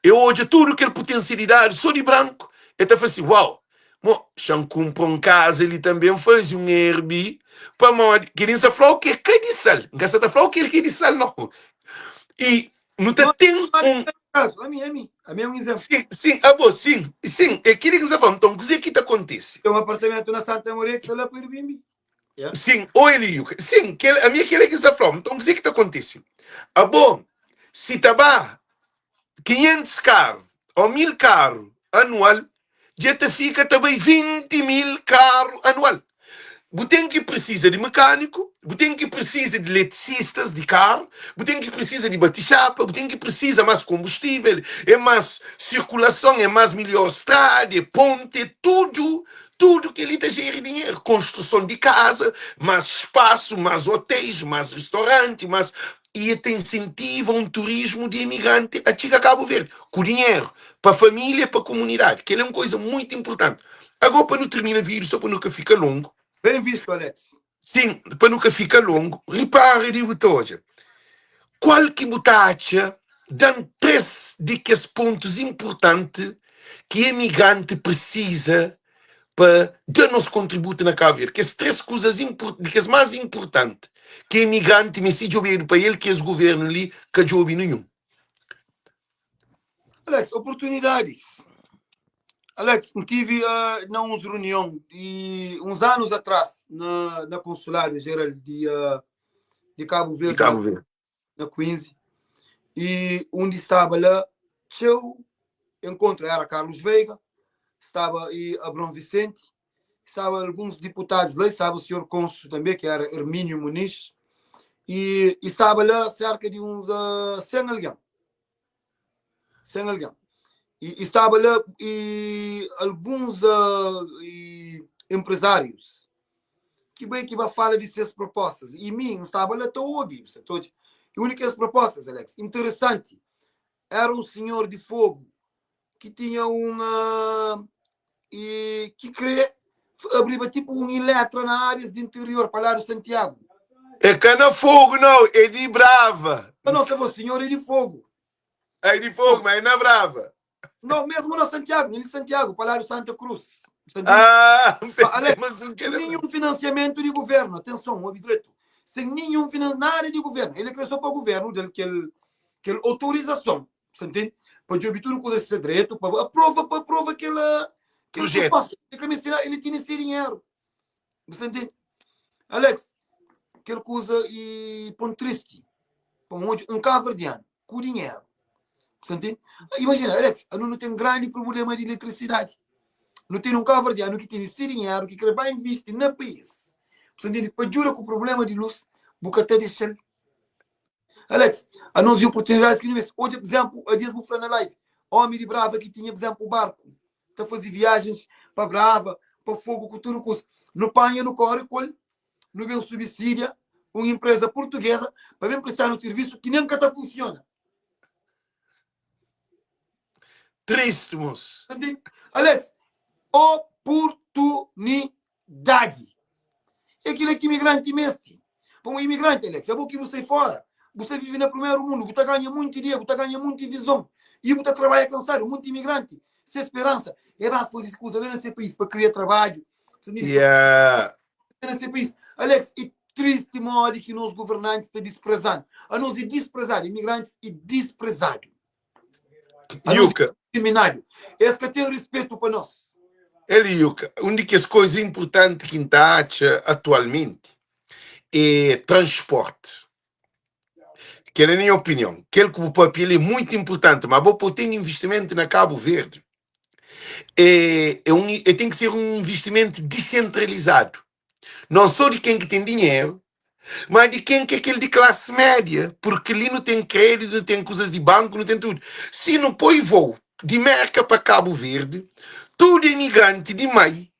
e odja tudu kel putensialidadi so di branku, e ta fla si, Uau! Mo, xa-m kunpra un kaza li tanbe, N faze un Airbnb, pamodi kel-li N sta fla-u ki é ka di sal, N ka sta ta fla-u kel ki é di sal, nau. I nu ta ten un. Ami, ami, ami é un izénplu. Sin, sin, abo, sin, sin, é kel-li ki N sta fla. Nton, kuzê ki ta kontise? Ten un apartamentu na Santa Maria ki sta la pa Airbnb. Yeah. Sin, ô Eliu, sin, kel, ami é kel-li ki N sta fla-u. Nton, kuzê ki ta kontise? Abo, si ta ba 500 karu ô 1000 karu anual, dja ta fika ta bai 20 mil karu anual. Bu ten ki prisiza di mekaniku, bu ten ki prisiza di letisistas di karu, bu ten ki prisiza di bati-xapa, bu ten ki prisiza más konbustível, é más sirkulason, é más milhor strada, é ponti, é tudu, tudu kel-li ta jeri dinheru. Konstruson di kaza, más spasu, más otéis, más ristoranti, más i e ta insentiva un turismu di imigranti a txiga Kabu Verdi ku dinheru pa família pa kumunidadi. Kel-li é un koiza muitu inpurtanti. Agó pa nu tirmina vídiu só pa nu ka fika longu. Bem visto, Alex. Sin, pa nu ka fika longu, ripara di bu ta odja. Kual ki bu ta atxa? Da-m 3 di kes pontus inpurtanti ki emigranti prisiza pa da nos kontributu na Kabu Verdi. Kes 3 kuzas di kes más inpurtanti ki emigranti meste djobedu pa el ki es guvernu li ka djobe ninhun. Alex, oportunidadis. Alex, N tive uh, na uns reunion di uns anus atrás na, na Consulado Geral di, uh, di Cabo Verde, di Cabo Verde. na, na Queens, e undi estava lá txeu encontro era Carlos Veiga, estava e Abrão Vicente, estava alguns deputados lá, estava o senhor cônsul também, que era Hermínio Muniz, e, e estava lá cerca de uns uh, 100 alguém. 100 alguém. E, e estava lá e alguns uh, e empresários que bem que vai falar de suas propostas. E mim estava lá a ouvir. E únicas propostas, Alex, interessante. Era um senhor de fogo que tinha uma e que crê abrir tipo um Eletra na áreas de interior para lá do Santiago. É cana fogo não, é de Brava. Não, não, o senhor é de fogo. É de fogo, mas é na Brava. Não, mesmo na Santiago, em Santiago, para lá do Santa Cruz. Ah, Alex, mas um que nenhum financiamento de governo, atenção, ouve direito. Sem nenhum financiamento, nada de governo. Ele cresceu para o governo, dele, que ele, que ele autorização, você entende? Para ouvir tudo coisa ser direito, para aprova, para aprova aquele, aquele Projeto. proposta. Ele, ele tinha esse dinheiro. Você entende? Alex, aquele coisa e ponto triste. Um cabo-verdiano com dinheiro. Você entende? Imagina, Alex, a não tem grande problema de eletricidade. Não tem um cabo-verdiano que tem esse dinheiro que quer vai investir no país. Você entende? Para jurar com o problema de luz, buca até deixar. Alex, anúncio oportunidades que não Hoje, por exemplo, a dias vou na live. Homem de Brava que tinha, por exemplo, o barco. Está a fazer viagens para Brava, para Fogo, com tudo com No panha, no corre, col, no bem subsídia, uma empresa portuguesa para bem prestar um serviço que nunca está funciona. Triste, moço. Alex, oportunidade. É aquilo que imigrante meste. Para um imigrante, Alex, é bom que você fora. Você vive no primeiro mundo, você ganha muito dinheiro, você ganha muita visão. E você trabalha cansado, muito imigrante. Sem esperança. É lá fazer coisa lá nesse país para criar trabalho. Yeah. Nesse país. Alex, é triste modo que nós governantes estão desprezando. A nós é desprezado, imigrantes é desprezado. A nós Yuka. é discriminado. Esse que tem respeito para nós. Ele, Yuka, uma das coisas importantes que está atualmente é transporte. Que é a minha opinião. Aquele que o papel é muito importante, mas vou ter investimento na Cabo Verde. É, tem que ser um investimento descentralizado. Não só de quem que tem dinheiro, mas de quem que é aquele de classe média, porque ali não tem crédito, não tem coisas de banco, não tem tudo. Se não põe voo de Merca para Cabo Verde, tudo imigrante de Mai,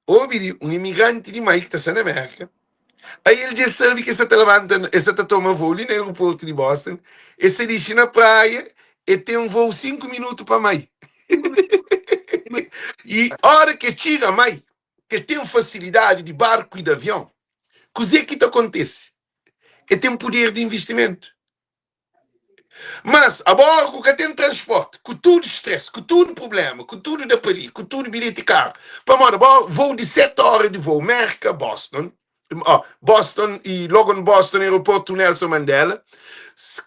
ouve, um imigrante de Mai que está na América, aí ele já sabe que esse tá levanta, esse tá toma voo ali no aeroporto de Boston, esse deixa na praia e tem um voo 5 minutos para Mai. E hora que chega Mai, que tem facilidade de barco e de avião, o que é que acontece? E tem poder de investimento. Mas agora que tem transporte, com tudo estresse, com tudo problema, com tudo da Paris, com tudo bilhete caro, para mano, voo de 7 horas de voo, América, Boston, oh, Boston e logo no Boston, aeroporto Nelson Mandela,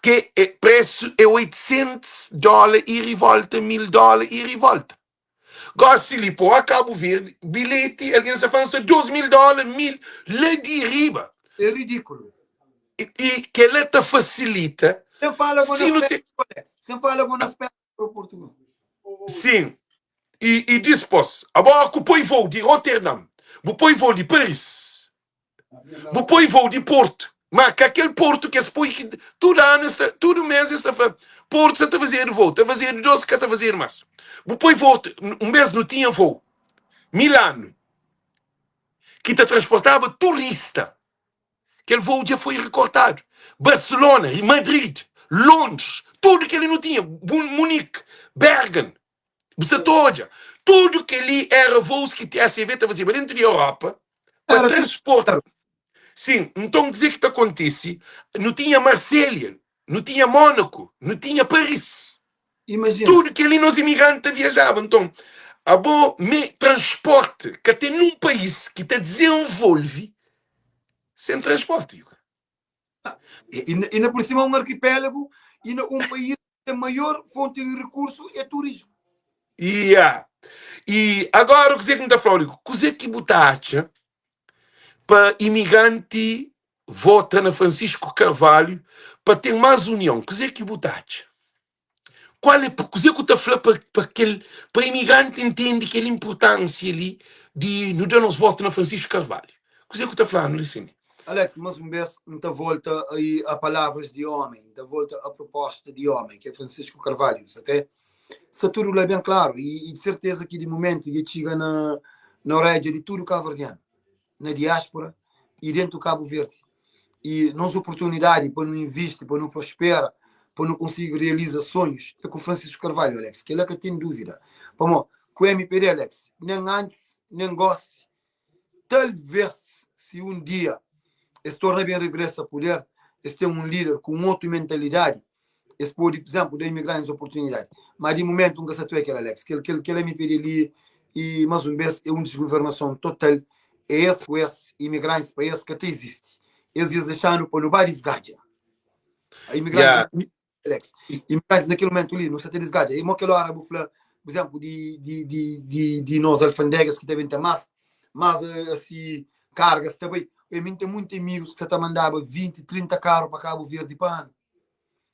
que é preço é 800 dólares e volta, 1000 dólares e volta. Gosto de pôr a Cabo Verde, bilhete, alguém se fala 2 mil dólares, mil, lá de riba. É ridículo. E que ela te facilita. Sem fala com te... Sem fala com as para Portugal. Sim. E depois, agora que põe voo de Rotterdam, põe voo de Paris, põe voo de Porto, mas que aquele Porto que se põe que todo ano, todo mês está Porto está a fazer voo, está a fazer 12 que está a fazer mais. Põe voo, um mês não tinha voo. Milano, que te transportava turista. Aquele voo já foi recortado. Barcelona e Madrid, Londres, tudo que ele não tinha. Munique, Bergen, você toda. Tudo que ali era voos que a TACV estava fazendo dentro da Europa para transporte. Sim, então o que que acontece? Não tinha Marselha. nu tinha Mónaku, nu tinha Paris. Imajina. Tudu kel-li nos imigranti ta viajaba. Nton, abo me transporti ka ten nun país ki ta dizenvolve sen transporti. Yuka. E, e, e na por sima un arkipélagu e na un país ki ten maior fonti di rikursu é turismu. Ia. E agora kuzê ki N ta fla-u li? Kuzê ki bu ta atxa pa imigranti vota na Francisco Carvalho pa ten más union? Kuzê ki bu ta atxa? Kual é, kuzê ku ta fla pa, pa kel, pa imigranti ntende kel inpurtánsia li di nu da nos votu na Francisco Carvalho? Kuzê ku ta fla-nu li sin? Alex, mas un bes N ta volta aí a palavras di omi, N ta volta a proposta di omi, ki é Francisco Carvalho. Sa te, sta tudu la ben klaru i, i di serteza ki di mumentu dja txiga na, na oredja di tudu kabuverdianu, na diáspora i dentu Kabu Verdi. I nos oportunidadi pa nu invisti, pa nu prospera, pa nu konsigi realiza sonhus é ku Francisco Carvalho, Alex. Kela ka ten dúvida. Pamó ku MPD, Alex, nen antis, nen gosi, talvês si un dia es torna ben regresa puder, es ten un líder ku un otu mentalidadi, es pode, por exemplo, da imigrantes oportunidade. Mas de momento nunca se atué kel Alex. Kel, kel, kel MPD li, e mais um vez, é um desgovernação total. É es ku es, imigrantes pa es ka ta existe. Es es deixando pa nu ba desgadja. A imigrantes, Yeah. Alex, imigrantes naquele momento li, nu sa ta desgadja. E mo kel hora bu fla, por exemplo, di, di, di, di, di nos alfandegas ki ta ben ta mas, mas assim, cargas ta bai. E mim tem muitos amigos que ta mandaba 20, 30 carro pa Cabo Verde pa ano.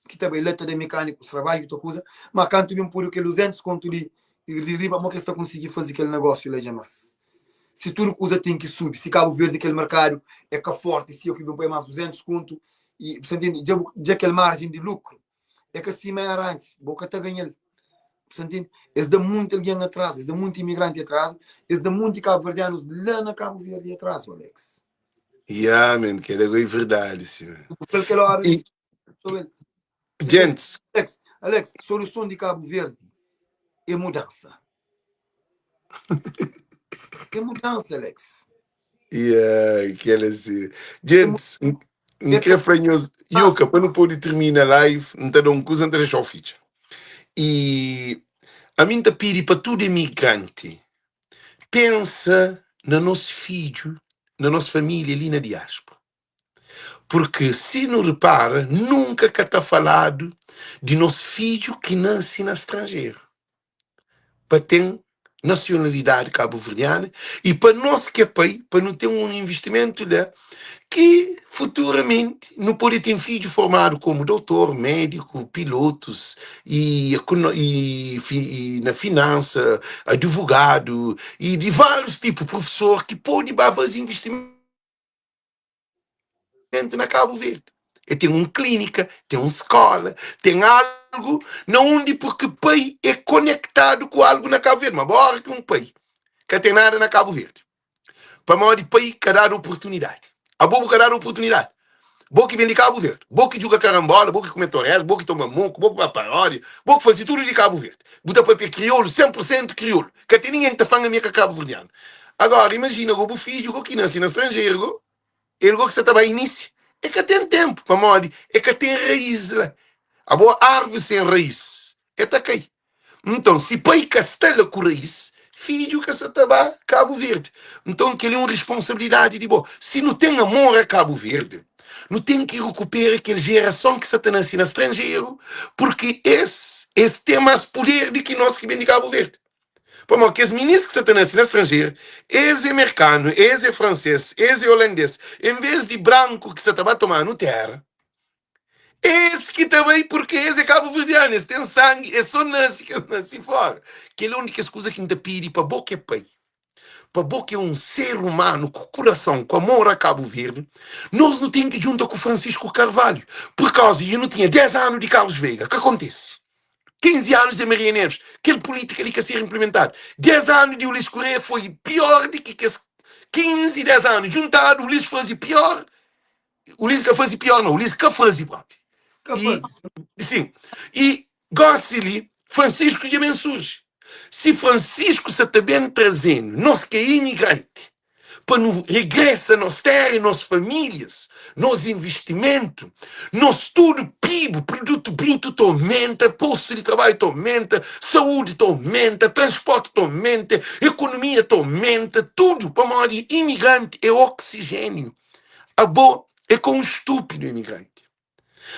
Ki ta bai la ta da mecânicos trabalho ta coisa, mas kantu ben pudi kel 200 conto li di riba, mo que es ta consegui fazer kel negócio lá jamas. Se tudo coisa tem que subir, se Cabo Verde kel mercado é ka forte, se eu que ben põe mais 200 conto e você entende, já, já kel margem de lucro é que acima era antes, boca tá ganhando. Você entende? Eles dão muito alguém atrás, eles dão muito imigrante atrás, eles dão muito cabo-verdianos lá na Cabo Verde atrás, Alex. Yeah, man, kel é verdade, sim. Qualquer hora, E, gente, Alex, Alex, solução de Cabo Verde é mudança. É mudança, Alex. yeah, kel assim. Gente, N É kre fla nhos, Yuka, pa nu pode termina live, N ta da un kuza, N ta dexa-u fitxa. E ami N ta pidi pa tudu imigranti pensa na nos fidju, na nos família li na diáspora. Porque si nu repara, nunka ka ta faladu di nos fidju ki nasi na stranjeru pa ten nasionalidadi kabuverdiana e pa nos ki é pai, pa nu ten un investimentu la ki futuramenti nu pode ten fidju formadu komu doutor, médiku, pilotus e, e, e na finansa, advogadu e di várius tipu, professor ki pode ba faze investimentu na Cabo Verde. E ten un klínika, ten un skola, ten algu na undi porque pai é konektadu ku algu na Cabo Verde. Ma bora ki un pai ka ten nada na Cabo Verde. Pamodi pai ka dadu oportunidadi. Abo bu ka dadu oportunidadi. Bo ki ben di Cabo Verde, bo ki juga karambola, bo ki kume torres, bo ki toma moku, bo ki ba paródia, bo ki faze tudu di Cabo Verde. Bu ta papia kriolu, 100% kriolu. Ka ten ningen ki ta fla-m ami é ka kabuverdianu. Agora, imajina go bu fidju go ki nase na stranjeru go, el go ki sa ta ba inisia. E ka ten tenpu, pamodi e ka ten raiz la. Abo arvi sen raiz, e ta kai. Nton, si pai ka sta la ku raiz, fidju ka sa ta ba Kabu Verdi. Nton, kel-li é un responsabilidadi di bo. Si nu ten amor a Kabu Verdi, nu ten ki rekupera kel jerason ki sa ta nase na stranjeru, purki es, es ten más puder di ki nos ki ben di Kabu Verdi. Pamodi kes minis ki sa ta nase na stranjeru, es é merkanu, es é fransês, es é olandês, en vês di branku ki sa ta ba toma-nu téra. Es ki ta bai purke es é kabuverdianu, es ten sangi, es so nase ki es nase fora. Kel é un di kes kuza ki N ta pidi pa bo ki é pai, pa bo ki é un ser umanu ku kurason, ku amor a Kabu Verdi, nos nu ten ki djunta ku Francisco Carvalho, pur kauza i nu tinha 10 anu di Carlos Veiga, ka kontise. 15 anu Zé Maria Neves, kel pulítika li ka ser inplimentadu. 10 anu di Ulisses Correia foi pior di ki kes 15, 10 anu djuntadu, Ulisses faze pior. Ulisses ka faze pior não, Ulisses ka faze propi. Ka E, faze. sim, e gosi li, Francisco dja ben surge. Si Francisco sa ta ben trazenu, nos ki é imigrante, pa nu regresa nos tera e nos familias, nos investimentu, nos tudu PIB, produtu brutu ta omenta, postu di trabadju ta omenta, saúdi ta omenta, transporti ta omenta, ekonomia ta omenta, tudu pamodi imigranti é oksijéniu. Abo é ka un stúpidu imigranti.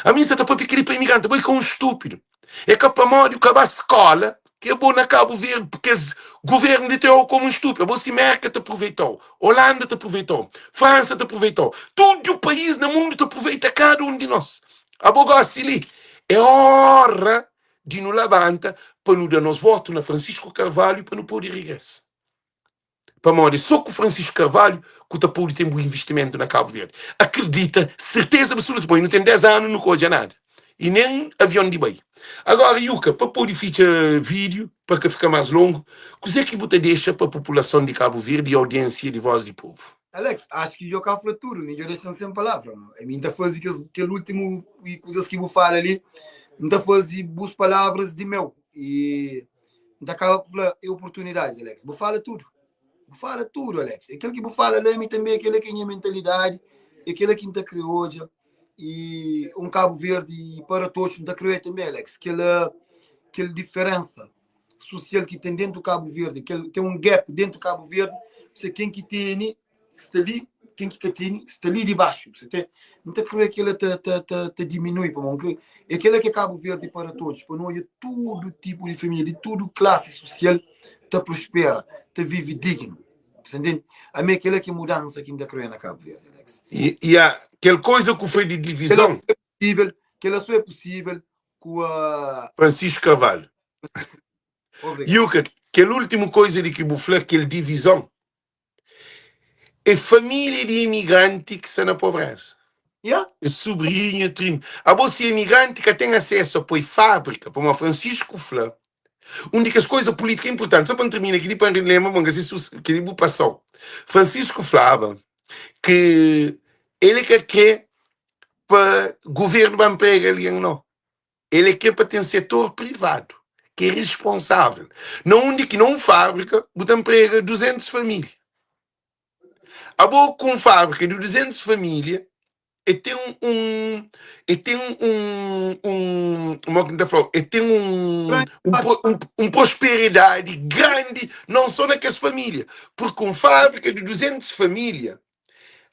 Ami N sa ta papia kel-li pa imigranti, abo é ka un stúpidu. É ka pamodi u ka ba skóla ki abo na Kabu Verdi, kes govérnu di tra-u komu un stúpidu. Abo si Mérka ta pruveita-u, Olanda ta pruveita-u, Fransa ta pruveita-u, tudu país na mundu ta pruveita kada un di nos. Abo gósi li, é óra di nu labanta pa nu da nos votu na Francisco Carvalho pa nu pode regresa. Pamodi so ku Francisco Carvalho ku ta podi ten bu investimentu na Cabo Verde. Acredita, certeza absoluta, poi nu ten 10 anu nu ka odja nada e nem avion di bai. Agora Yuka, pa podi fitxa video pa ka fika mas longo, kuze ki bu ta dexa pa populason di Cabo Verde e audiência di Voz di Povo? Alex, acho ki djo ka fla tudo, mi djo dexan sem palavra, mo. Mi nta fazi kes kel ultimo e kuzas ki bu fala li, nta fazi bus palavras di meu e N ta kaba ku fla é oportunidadis, Alex. Bu fala tudu. Bu fala tudu, Alex. É kel ki bu fala la, mi tanbe, é kela ki é nha mentalidadi, é kela ki N ta kre odja. E un Kabu Verdi para todos, N ta kre tanbe, Alex. Kel, kel diferensa susial ki ten dentu Kabu Verdi, kel, ten un gap dentu Kabu Verdi, se ken ki tene sta li, ken ki ka tene sta li di baxu. Você tem, N ta kre kela ta, ta, ta, ta diminui, pamodi N kre, é kela ki é Kabu Verdi para todos, pa nu odja tudu tipu di família, di tudu klasi susial ta prospera, ta vive dignu. Você entende? Ami é kela ki é mudansa ki N ta kre na Kabu Verdi, Alex. E, e a, kel koisa ku foi di Kela divizon. é possível, kela só é possível ku a Francisco Carvalho. Obrigado. Yuka, kel últimu koisa di ki bu fla, kel divizon, É família di imigranti ki sta na pobreza. Yeah. É sobrinho, primo. Abo si imigranti ka ten asesu a poi fábrika, pamodi Francisco fla, un di kes koisa pulítika inpurtanti, só pa N termina kel-li pa N lenbra, ma N ka si su kel-li bu pasau. Francisco flaba ki el ka kre pa guvernu ba nprega algen, no. El é kre pa ten setor privadu ki é responsável. Na undi ki na un fábrika bu ta nprega 200 família. Abo ku un fábrika di 200 família e ten un e ten un un mo ki N ta fla-u e ten un un un un prosperidadi grandi non só na kes família. Purki un fábrika di 200 família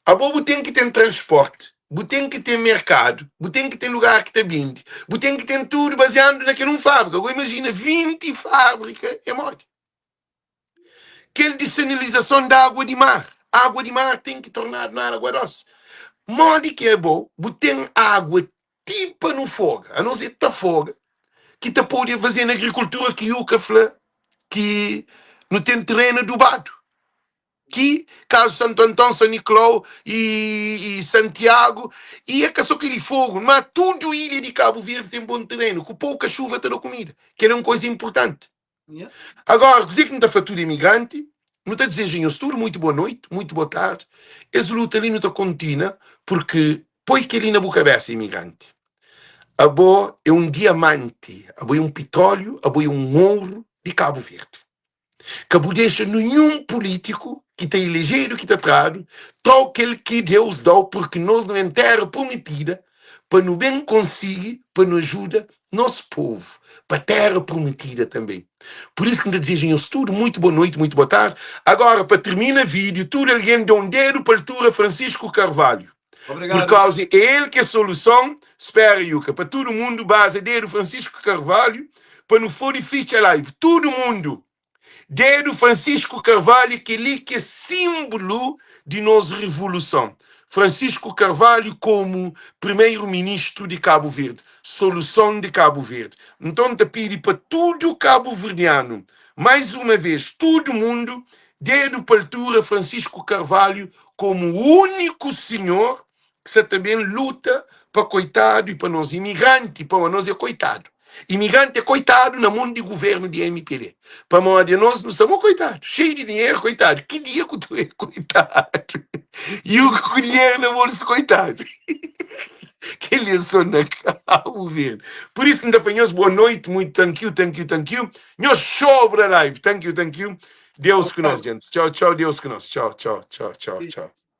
Abo bu ten ki ten transporti, bu ten ki ten merkadu, bu ten ki ten lugar ki ta bende, bu ten ki ten tudu baziandu na kel un fábrika. Agora imajina 20 fábrika é modi? Kel disanilizason di água di mar. Água di mar ten ki tornadu na água dosi. Modi ki abo bu ten água ti pa nu foga, a não ser ta foga, ki ta pode faze na agrikultura ki Yuka fla ki nu ten terenu adubadu. Ki kazu Santu Anton, San Niklau i Santiagu, i é ka so kel-li Fogu, má tudu ilha di Kabu Verdi ten bon terenu, ku pouka xuva ta da kumida. Kel-li é un koza inpurtanti. Agora, kuzê ki nu ta fla tudu imigranti? Nu ta dizeja nhos tudu muitu boa noiti, muitu boa tardi. Es luta li nu ta kontina, purki poi kel-li na bu kabésa, imigranti, abo é un diamanti, abo é un pitróliu, abo é un oru di Kabu Verdi. Ka bu dexa ninhun pulítiku ki ta ilejedu ki ta tradu tra-u kel ki Deus da-u purki nos nu en téra prumitida pa nu ben konsigi pa nu ajuda nos povu pa téra prumitida tanbe. Pur isu ki N ta dizeja nhos tudu muitu bo noiti, muitu bo tardi. Agora pa tirmina vídiu tudu algen da un dedu pa altura Francisco Carvalho pur Obrigado. kauza é el ki é soluson. Spera Yuka pa tudu mundu baza dedu Francisco Carvalho pa nu fodi fitxa live tudu mundu dedu Francisco Carvalho keli ki é simbulu di nos revoluson Francisco Carvalho komu primeiro ministro di Cabo Verde soluson di Cabo Verde nton ta pidi pa tudu cabo verdiano mais uma vez tudu mundu dedu pa altura Francisco Carvalho komu uniku senhor ki sa ta ben luta pa koitadu i pa nos imigranti, pamodi nos é koitadu. Imigranti é koitadu na mon di guvernu di MPD. Pamodi anos nu sta mo koitadu, xeiu di dinheru, koitadu. Ki dia ku tu é koitadu? I u ku dinheru na bolsu, koitadu. Kel é so na Kabu Verdi. Pur isu N ta fla nhos boa noiti, muitu thank you, thank you, thank you. Nhos sobra live, thank you, thank you. Deus ku nos, gente. Tchau, tchau, Deus ku nos. Tchau, tchau, tchau, tchau, tchau.